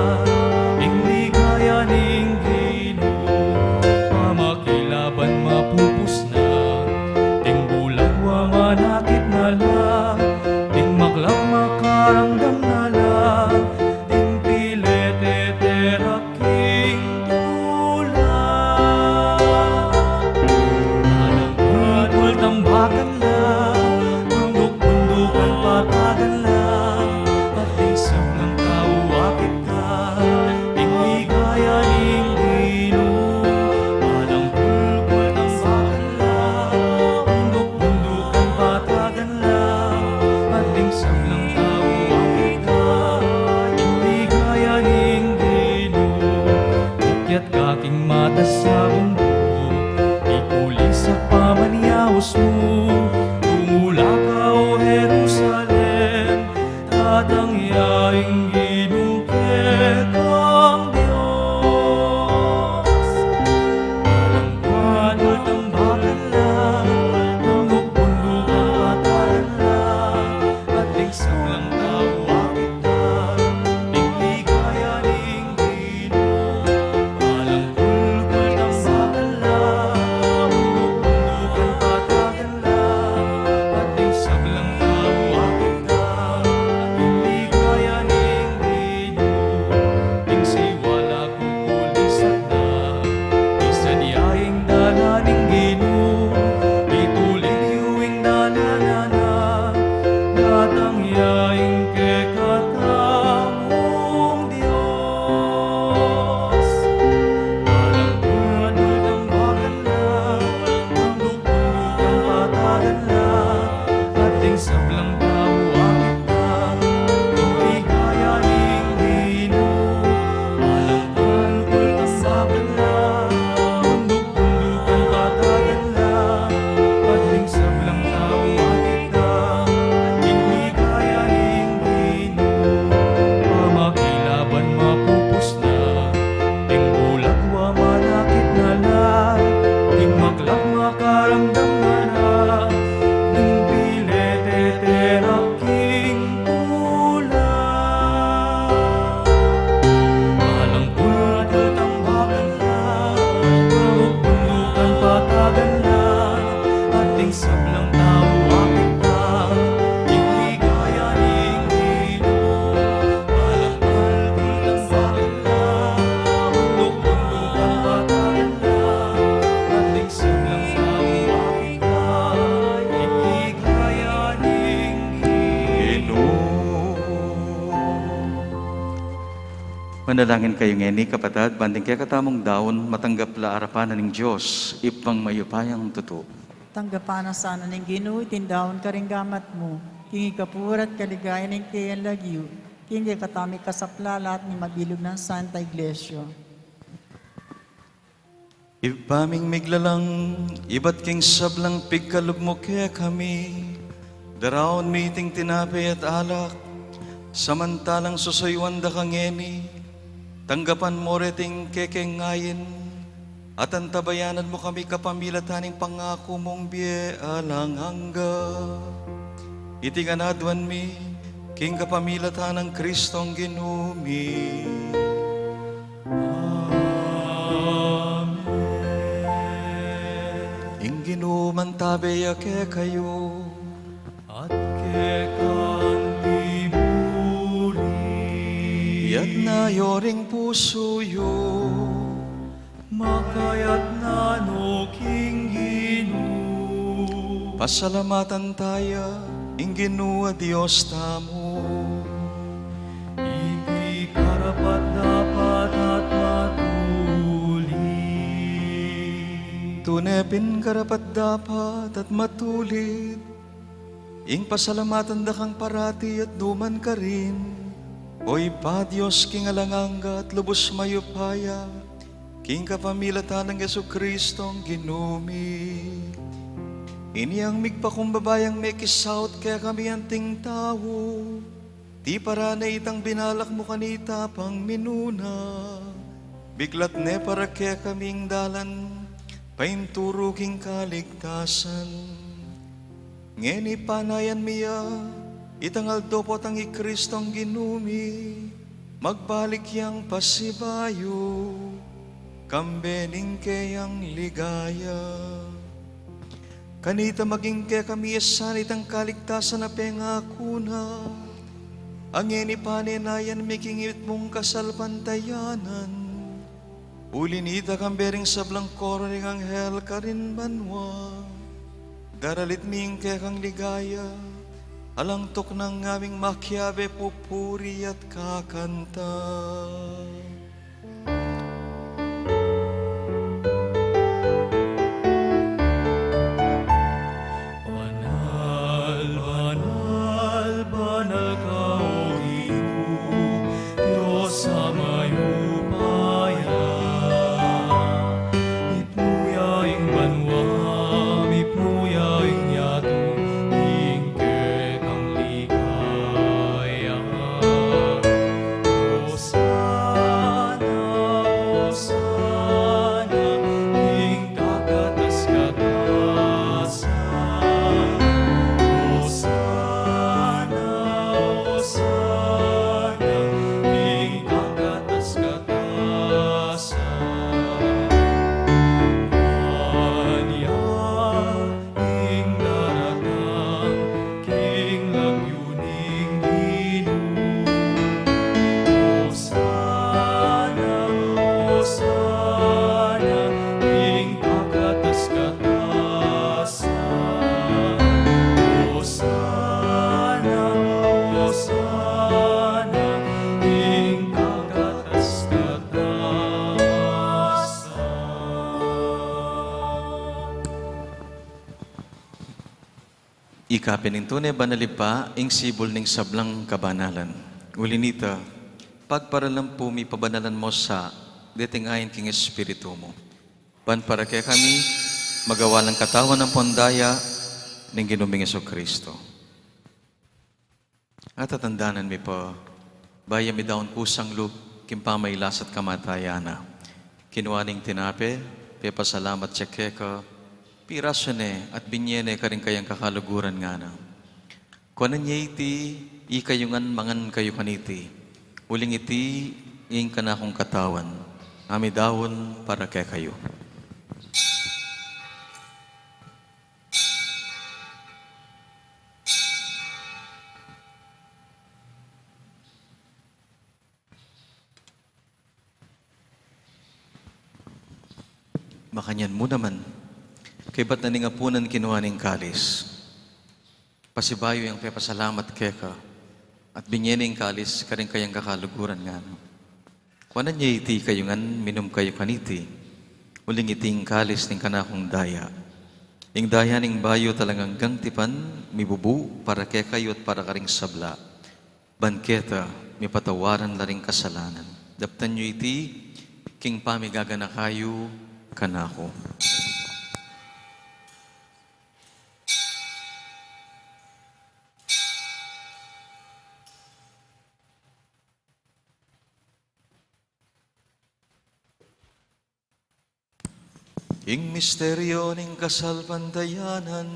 ing ligaya ning Ginu. Pamakilaban mapupus na, ding bulag wa manakit na la, ding maklang makaramdam na la, ding pilit eterak king tula. Alang kulkul tambakan la, bunduk-bundukan patagan la, at ding sablang tau akit da ing ligaya ning Ginu. Alang kulkul tambakan la, bunduk-bundukan patagan la, at ding sablang tau akit da ing ligaya ning Ginu. Ukyat ka king matas a bunduk, ikulisak paman ing yaus mu, tumula ka, o Jerusalem, datang ya ing Ginung kekang Dios. Alang kulkul tambakan la, bunduk-bundukan patagan la, at ding sablang tau akit da ing ligaya ning Ginu. Alang kulkul tambakan la, bunduk-bundukan patagan la, At ding sablang tau akit na, ing ligaya ning Ginu. Alang kulkul tambakan la, bunduk-bundukan patagan la. At ding sablang tau akit na, ing ligaya ning Ginu. Pamakilaban mapupus na, ding bulag wa manakit na la, ding maklak makaramdam na la, ding pile teterak king tula. Alang kulkul tambakan la, bunduk-bundukan patagan la, at ding sablang tau akit na, ing ligaya ning Ginu. Alang kulkul tambakan la, bunduk-bundukan patagan la, at ding sablang tau akit na, ing ligaya ning Ginu. Manalangin kayu ngeni, kapatad, ban ding kekatamung daun matanggap la arapan na ning Dios, Ibpang mayupayang tutu. Tanggapan na sana ning Ginu iting daun karing gamat mu, king ikapuri at kaligayan ning keyang lagyu, king kekatamung kasaplalan at ning mabilug nang Santa Iglesia. Ibpa ming miglalang, ibat king sablang pigkalub mu kekami, daraun mi iting tinape at alak, samantalang susuyuan da ka ngeni, tanggapan mu reting kekeng ain, at antabayanan mu kami kapamilatan ning pangaku mung bie alang angga. Iti ngan aduan mi, king kapamilatan nang Kristong Ginu mi. Amen. Ing Ginu mantabe ya kekayu. At keka mu rin. Iyatas yu ring pusu yu. Makayatas no king Ginu. Pasalamatan taya ing Ginu a Dios tamu. Iti karapat-dapat at matulid. Tune pin karapat-dapat at matulid ing pasalamatan da kang parati at nu man karin, O Ibpa, Dios king alang angga at lubus mayupaya, king kapamilatan nang Jesucristong Ginu mi. Ini yang migpakumbaba yang mekisaut kekami anting tau, tiparan ne itang binalak mu kanita pang minuna, biklat ne para kekami ing dalan painturu king kaligtasan. Ngeni panayan mi ya, itang aldo potang i Kristong Ginu mi, magbalik yang pasibayu, kambe ning keyang ligaya. Kanita maging kekami ya sana itang kaligtasan a pengaku na, a ngeni panenayan mi king ibpa mung kasalpantayanan. Uli nita kambe ring sablang koro ring anghel karin banua, daralit mi ing kekang ligaya, alang tuknang ngaming makiabe pupuri at kakanta. Banal, banal, banal ka, O Ginu, Dios a mayupaya. Mipnu ya ing banua, mipnu ya ing yatu, ing kekang ligaya. Hosanna. Ika pin ing tune banal Ibpa, ing sibul ning sablang kabanalan. Uli na nita, pagparalan pu mi pabanalan mu sa deting ain king Espiritu mu. Ban para kekami, maging katawan ampon daya ning Ginu ming Jesucristo. At tatandanan mi pa, bayu mi daun kusang lub king pamagkasakit at kamatayan na, kinua ne ing tinape, pepasalamat ya keka, pirasu ne at binye ne karing kayang kakaluguran, ngana: Kuanan ye iti ikayu ngan, mangan kayu kaniti, uling iti ing kanakung katawan, a midaun para kekayu. Makanyan mu naman, kaybat na ning apunan, kinua ne ing kalis, pasibayu yang pepasalamat keka, at binye ne ing kalis karing kayang kakaluguran, ngana: Kuanan ye iti ikayu ngan, minum kayu kaniti, uling iti ing kalis ning kanakung daya, ing daya ning bayu at alang anggang tipan, mibubu para kekayu at para karing sabla, ban keta mipatawaran la ring kasalanan. Daptan yu iti king pamigaganaka yu kanaku. Ing misteryu ning kasalpantayanan.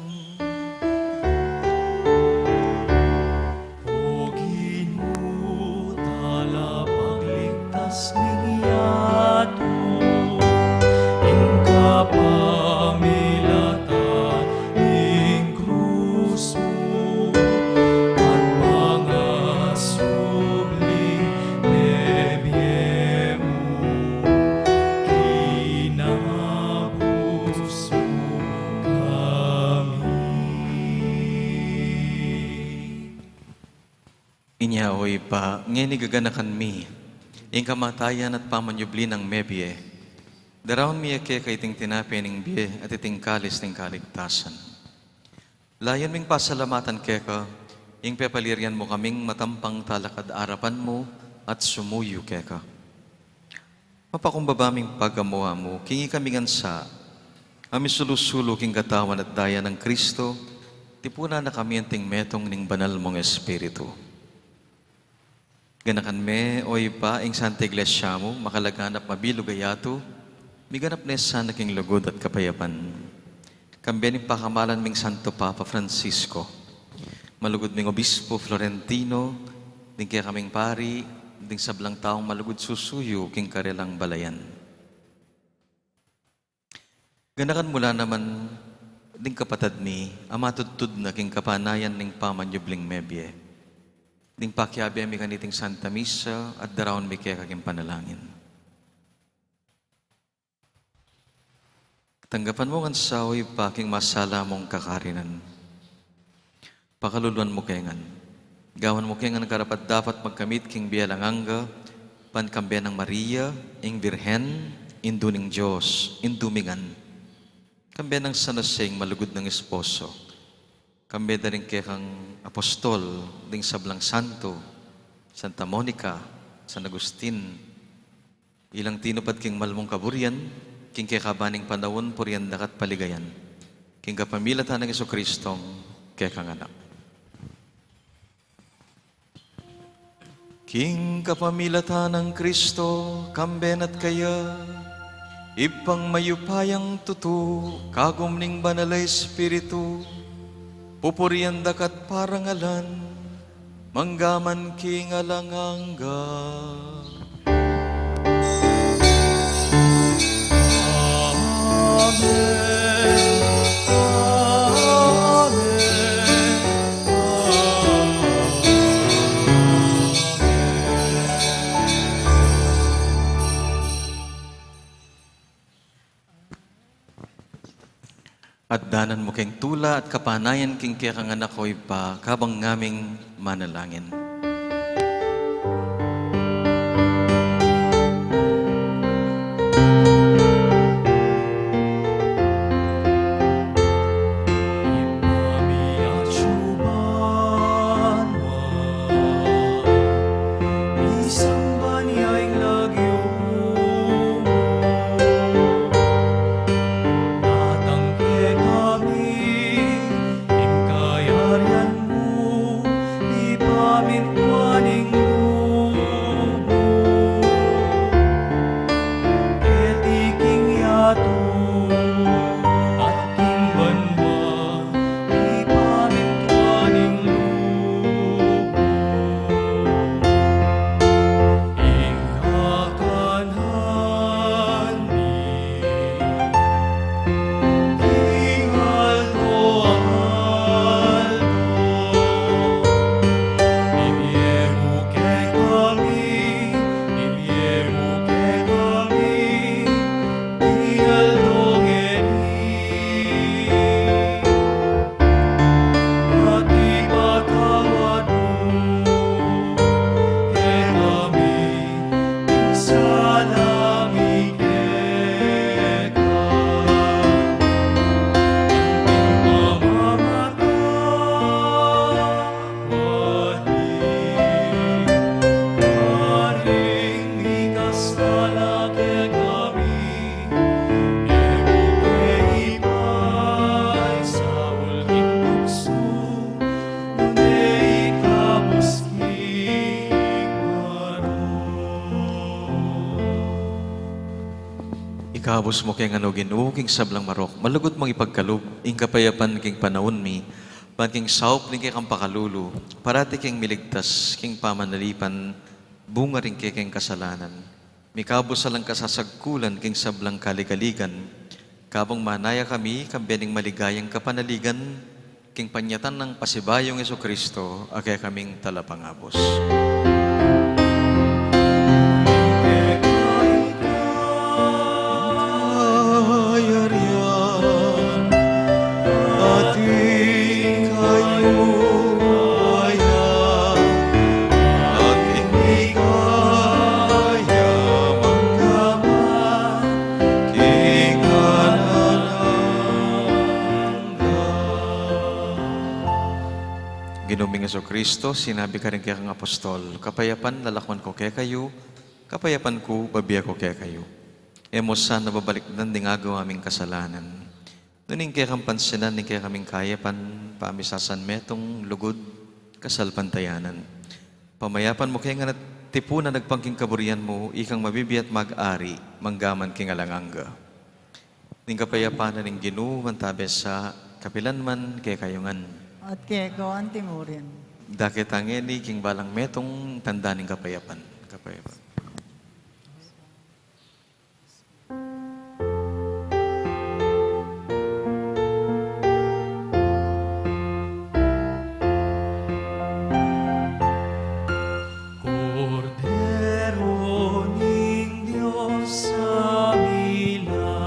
O Ginu, talapagligtas ning yatu, ing kapamilatan ning krus mu, at mangasubling mebie mu, kinabus mu kami. Inya, o Ibpa, ngeni gaganakan mi ing kamatayan at pamanyubli nang mebie, daraun mi ya keka iting tinape ning bie at iting kalis ning kaligtasan. Layun ming pasalamatan keka ing pepalirian mu kaming matampang talakad arapan mu at sumuyu keka. Mapakumbaba ming pagamu-amu king ikami ngan sa a misulu-sulu king katawan at daya nang Kristo, tipunan na kami anting metung ning banal mung Espiritu. Ganakan me, o Ibpa, ing Santa Iglesia mu, makalaganap mabilug a yatu, miganap ne sana king lugud at kapayapan. Kambe ning pakamalan ming Santo Papa Francisco, malugud ming Obispo Florentino, ding kekaming pari, ding sablang taung malugud susuyu king karelang balayan. Ganakan mu la naman ding kapatad mi a matudtud na king kapanayan ning pamanyubling mebie, ding pakiabe mi kaniting Santa Misa at daraun mi keka king panalangin. Tanggapan mu ngan sa, o Ibpa, king masala mung kakarinan. Pakaluluan mu ke ngan. Gawan mu ke ngan karapat-dapat magkamit king bie alang angga, ban kambe nang Maria, ing Birhen, Indu ning Dios, Indu mi ngan. Kambe nang San Jose, ing malugud nang esposo. Kambe da ring kekang apostol, ding sablang santo, Santa Monica, San Agustin, ilang tinupad king malmung kaburian, king kekaban ning panaun purian da ka at paligayan, king kapamilatan nang Jesucristong kekang Anak. King kapamilatan nang Kristo, kambe na at kaya, Ibpang mayupayang tutu, kagum ning Banal a Espiritu, pupurian da ka at parangalan, mangga man king alang angga. Amen. Amen. Amen. At danan mu keng tula at kapanayan king kekang Anak, o Ibpa, kabang ngaming manalangin. Ibpa mi atsu Abus mu keng ngan, O Ginu, king sablang marok, malugud mung ipagkalub ing kapayapan king panaun mi, ban king saup ning kekang pakalulu, parati keng miligtas king pamanalipan, bunga ring kekeng kasalanan. Mikabus alang kasasagkulan king sablang kaligaligan, kabang manaya kami kambe ning maligayang kapanaligan, king panyatang nang pasibayung Jesucristo, a kekaming talapangabus. Kayarian, atin kayang atin kaya manggaman king alang angga. Ginu ming Jesucristo, sinabi karing kekang apostol, "Kapayapan lalakwan ku kekayu, kapayapan ku babie ku kekayu." E mu sana babalikdan ding agawa ming kasalanan, nune ing kekang pansinan ning kekaming kayapan, pamisasan metung lugud kasalpantayanan. Pamayapan mu kaya ngan at tipunan agpang king kaburian mu, ikang mabibie at mag-ari manggaman king alang angga. Ning kapayapan na ning Ginu mantabe sa kapilan man kekayu ngan. At keka anti murin. Dakit ngeni king balang metung tanda ning kapayapan. Kapayapan. Kordero ning Dios, a milalako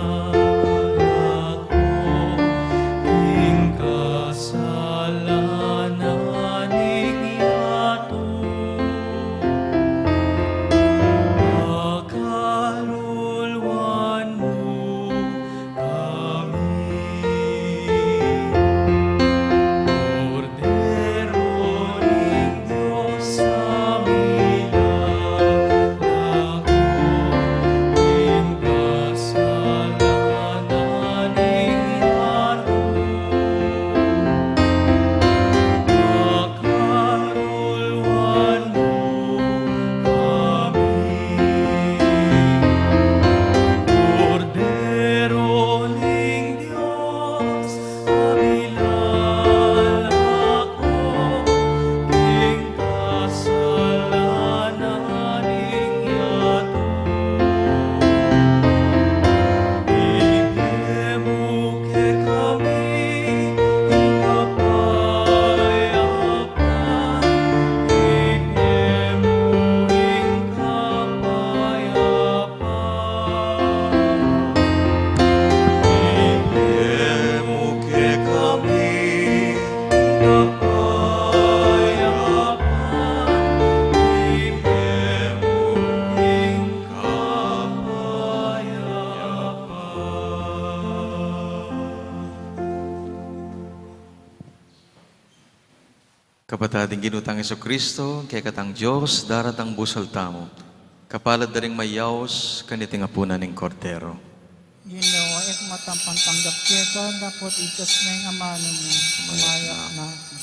king kasalanan ning yatu. Pakaluluan mu kami. Kordero ning Dios, a milalako king kasalanan ning yatu. Pakaluluan mu kami. Kordero ning Dios, a milalako king kasalanan ning yatu. Ibie mu kekami ing kapayapan, ibie mu ing kapayapan. Ibie mu kekami ing kapayapan, ibie mu ing kapayapan. Kapatad, ing Ginu tang Jesucristo, kekatang Dios, daratang busal tamu. Kapalad da ring mayaus kaniting apunan ning Kordero. Ginu, e ku matampang tanggap keka, dapot itas me ing amanu mu, mayap na ku.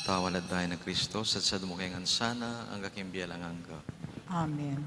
Tawalad da ing Kristo, sadsad mu ke ngan sana, angga king bie alang angga. Amen.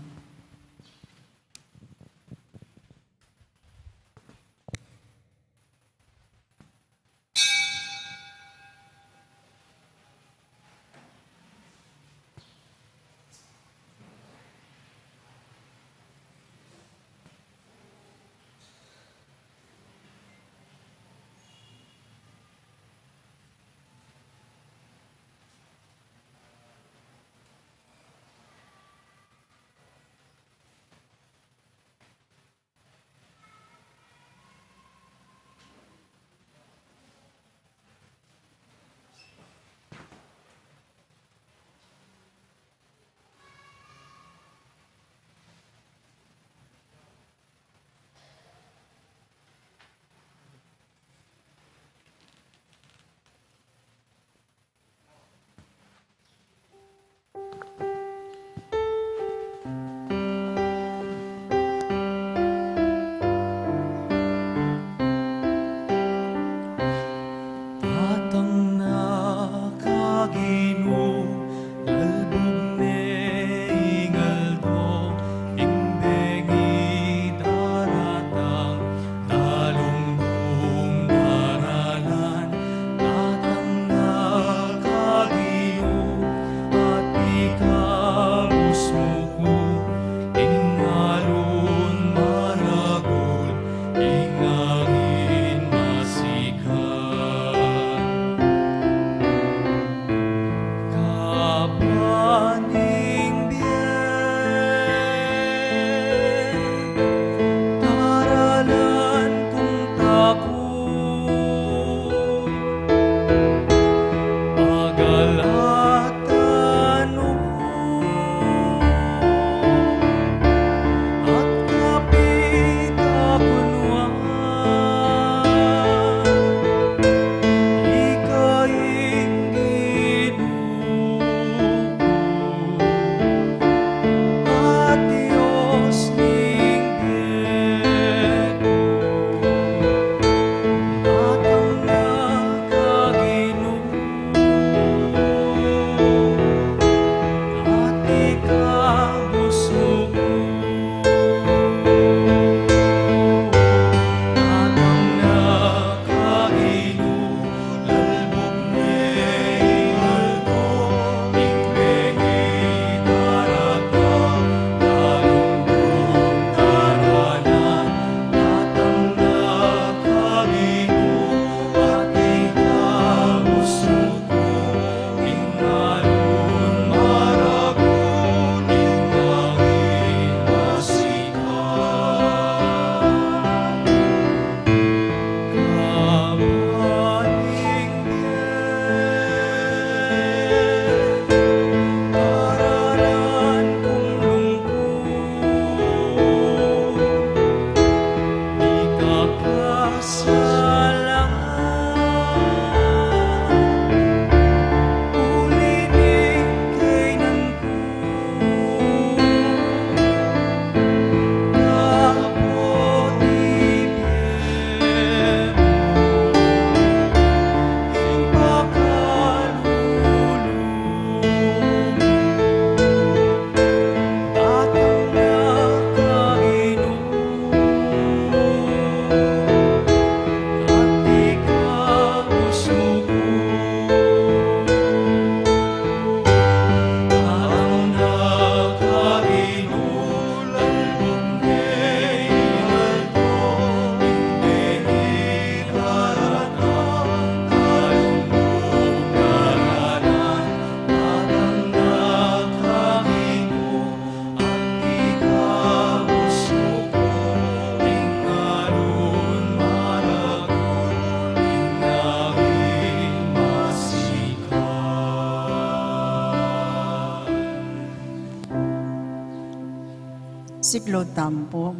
Siklaud tamu pu.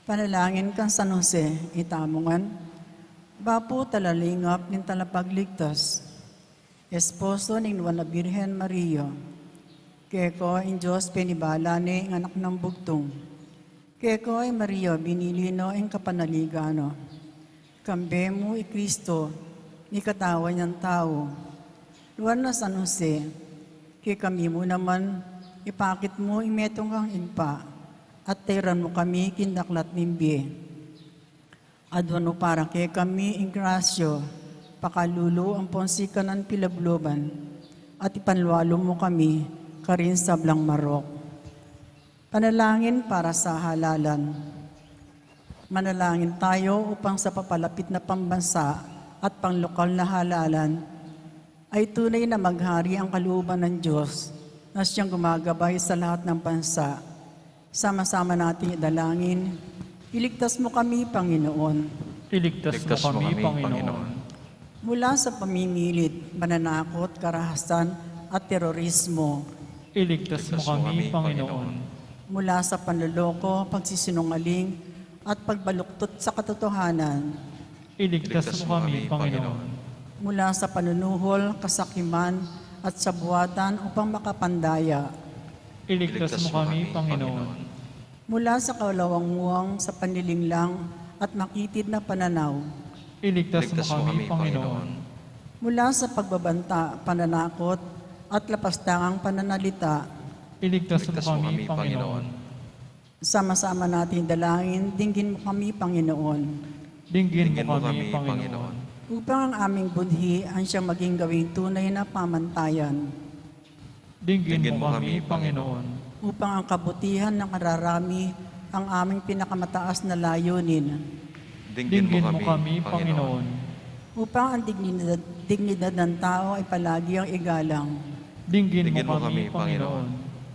Panalangin kang San Jose, itamu ngan, bapu talalingap ning Talapagligtas, esposo ning Nuan a Birhen Maria. Keka ing Dios penibala ne ing Anak nang Bugtung. Keka i Maria binili no ing kapanaligan no. Kambe mu i Kristo, ing katawan nang tau. Nuan a San Jose, kekami mu naman, ipakit mu ing metung kang Ibpa, at teran mu kami king daklat ning bie. Aduan mu para kekami ing grasya, pakalulu ampon sikanan pilabluban, at ipanlualu mu kami karing sablang marok. Panalangin para sa halalan. Manalangin tayo upang sa papalapit na pambansa at panglokal na halalan, ay tunay na maghari ang kalooban ng Diyos na siyang gumagabay sa lahat ng bansa. Sama-sama nating idalangin, iligtas mo kami, Panginoon. Iligtas mo kami, Panginoon. Mula sa pamimilit, pananakot, karahasan, at terorismo. Iligtas mo kami, Panginoon. Mula sa panloloko, pagsisinungaling, at pagbaluktot sa katotohanan. Iligtas mo kami, Panginoon. Mula sa panunuhol, kasakiman, at sabuatan upang makapandaya. Iligtas mo kami, Panginoon. Mula sa kalawanguang sa panlilinglang at makitid na pananaw. Iligtas mo kami, Panginoon. Mula sa pagbabanta, pananakot, at lapastangang pananalita. Iligtas mo kami, Panginoon. Sama-sama nating dalangin, dinggin mo kami, Panginoon. Dinggin mo kami, Panginoon. Upang ang aming budhi ang siyang maging gawing tunay na pamantayan. Dinggin mo kami, Panginoon. Upang ang kabutihan ng kararami ang aming pinakamataas na layunin. Dinggin mo kami, Panginoon. Upang ang dignidad, dignidad ng tao ay palagi ang igalang. Dinggin mo kami, Panginoon.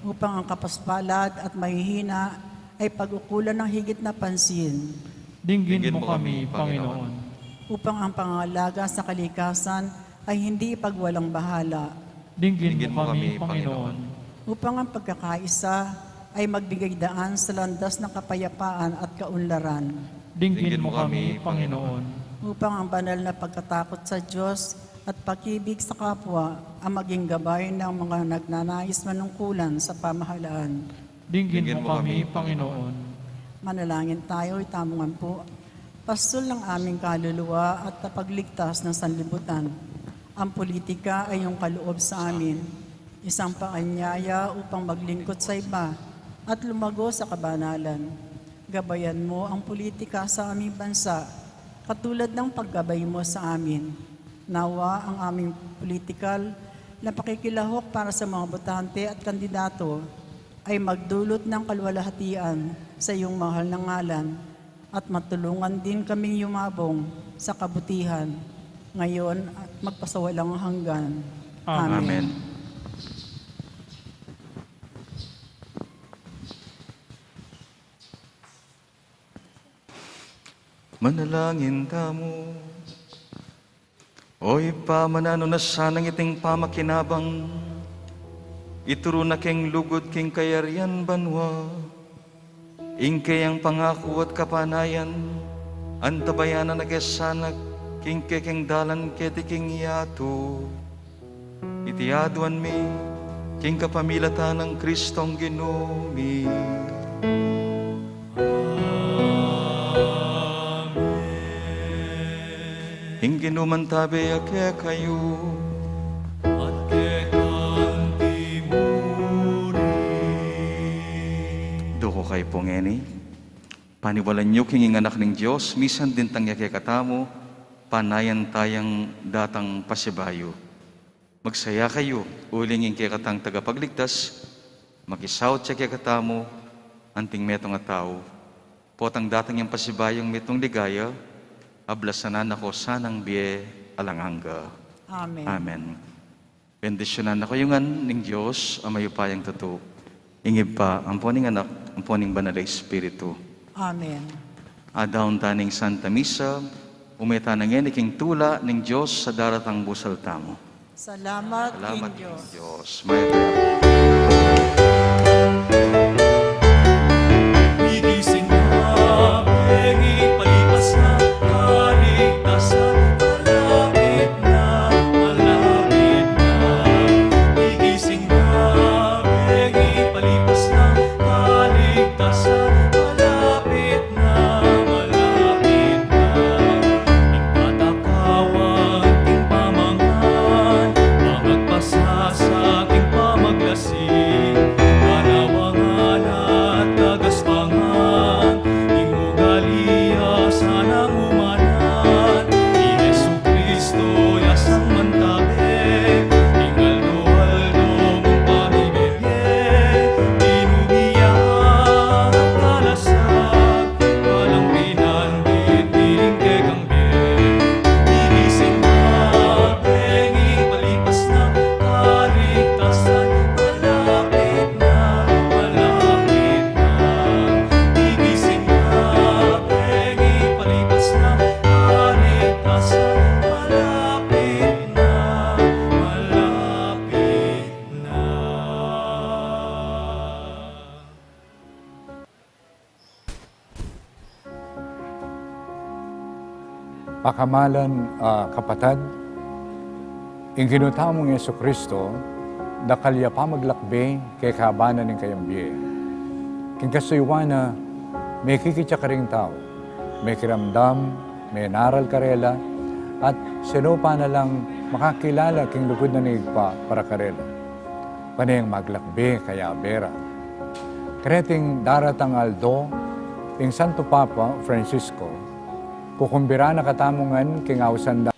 Upang ang kapaspalad at mahihina ay pag-ukulan ng higit na pansin. Dinggin mo kami, Panginoon. Upang ang pangangalaga sa kalikasan ay hindi ipagwalang bahala. Dinggin mo kami, Panginoon. Upang ang pagkakaisa ay magbigay daan sa landas ng kapayapaan at kaunlaran. Dinggin mo kami, Panginoon. Upang ang banal na pagkatakot sa Diyos at pag-ibig sa kapwa ang maging gabay ng mga nagnanais manungkulan sa pamahalaan. Dinggin mo kami, Panginoon. Manalangin tayo, itamu ngan pu. Pastul ng aming kaluluwa at tapagligtas ng sanlibutan. Ang politika ay iyong kaloob sa amin. Isang paanyaya upang maglingkod sa iba at lumago sa kabanalan. Gabayan mo ang politika sa aming bansa, katulad ng paggabay mo sa amin. Nawa ang aming politikal na pakikilahok para sa mga botante at kandidato ay magdulot ng kaluwalhatian sa iyong mahal na ngalan at matulungan din kaming yumabong sa kabutihan ngayon at magpasawalang hanggan. Amen. Amen. Manalangin tamu. O Ibpa, mananu na sanang iting pamakinabang, ituru na keng lugud king kayarian banua, ing keyang pangaku at kapanayan, antabayanan na ke sana king kekeng dalan keti king yatu. Iti aduan mi, king kapamilatan nang Kristong Ginu mi. Amen. Ing Ginu mantabe ya kekayu. At keka mu rin. Duku kayu pu ngeni. Paniwalan yu king ing Anak ning Dios, misan dintang ya kekatamu, panayan tayang datang pasibayu. Magsaya kayu, uling ing kekatang tagapagligtas, makisaut ya kekatamu, anting metung a tau. Potang datang yang pasibayung metung ligaya, ablasan na ko sanang bie alang angga. Amen. Amen. Bendisyunan na kayu ngan ning Dios a mayupayang tutu, ing Ibpa, ampo ning Anak, ampo ning Banal a Espiritu. Amen. Adaun ta ning Santa Misa, ume ta na ngeni king tula ning Dios sa daratang busal tamu. Salamat king Dios. Salamat king Dios. Mayap a Pakamalan a kapatad, ing Ginu tamung Jesucristo, dakal ya pamaglakbe kekaban na ning kayang bie. King kasuyuan na, mekikit ya karing tau, mekiramdam, menaral karela, at sinupa na lang makakilala king lugud na ning Ibpa para karela. Pane yang maglakbe kayabe ra. Kareting daratang aldo, ing Santo Papa Francisco, kukumbiran na katamu ngan king ausan da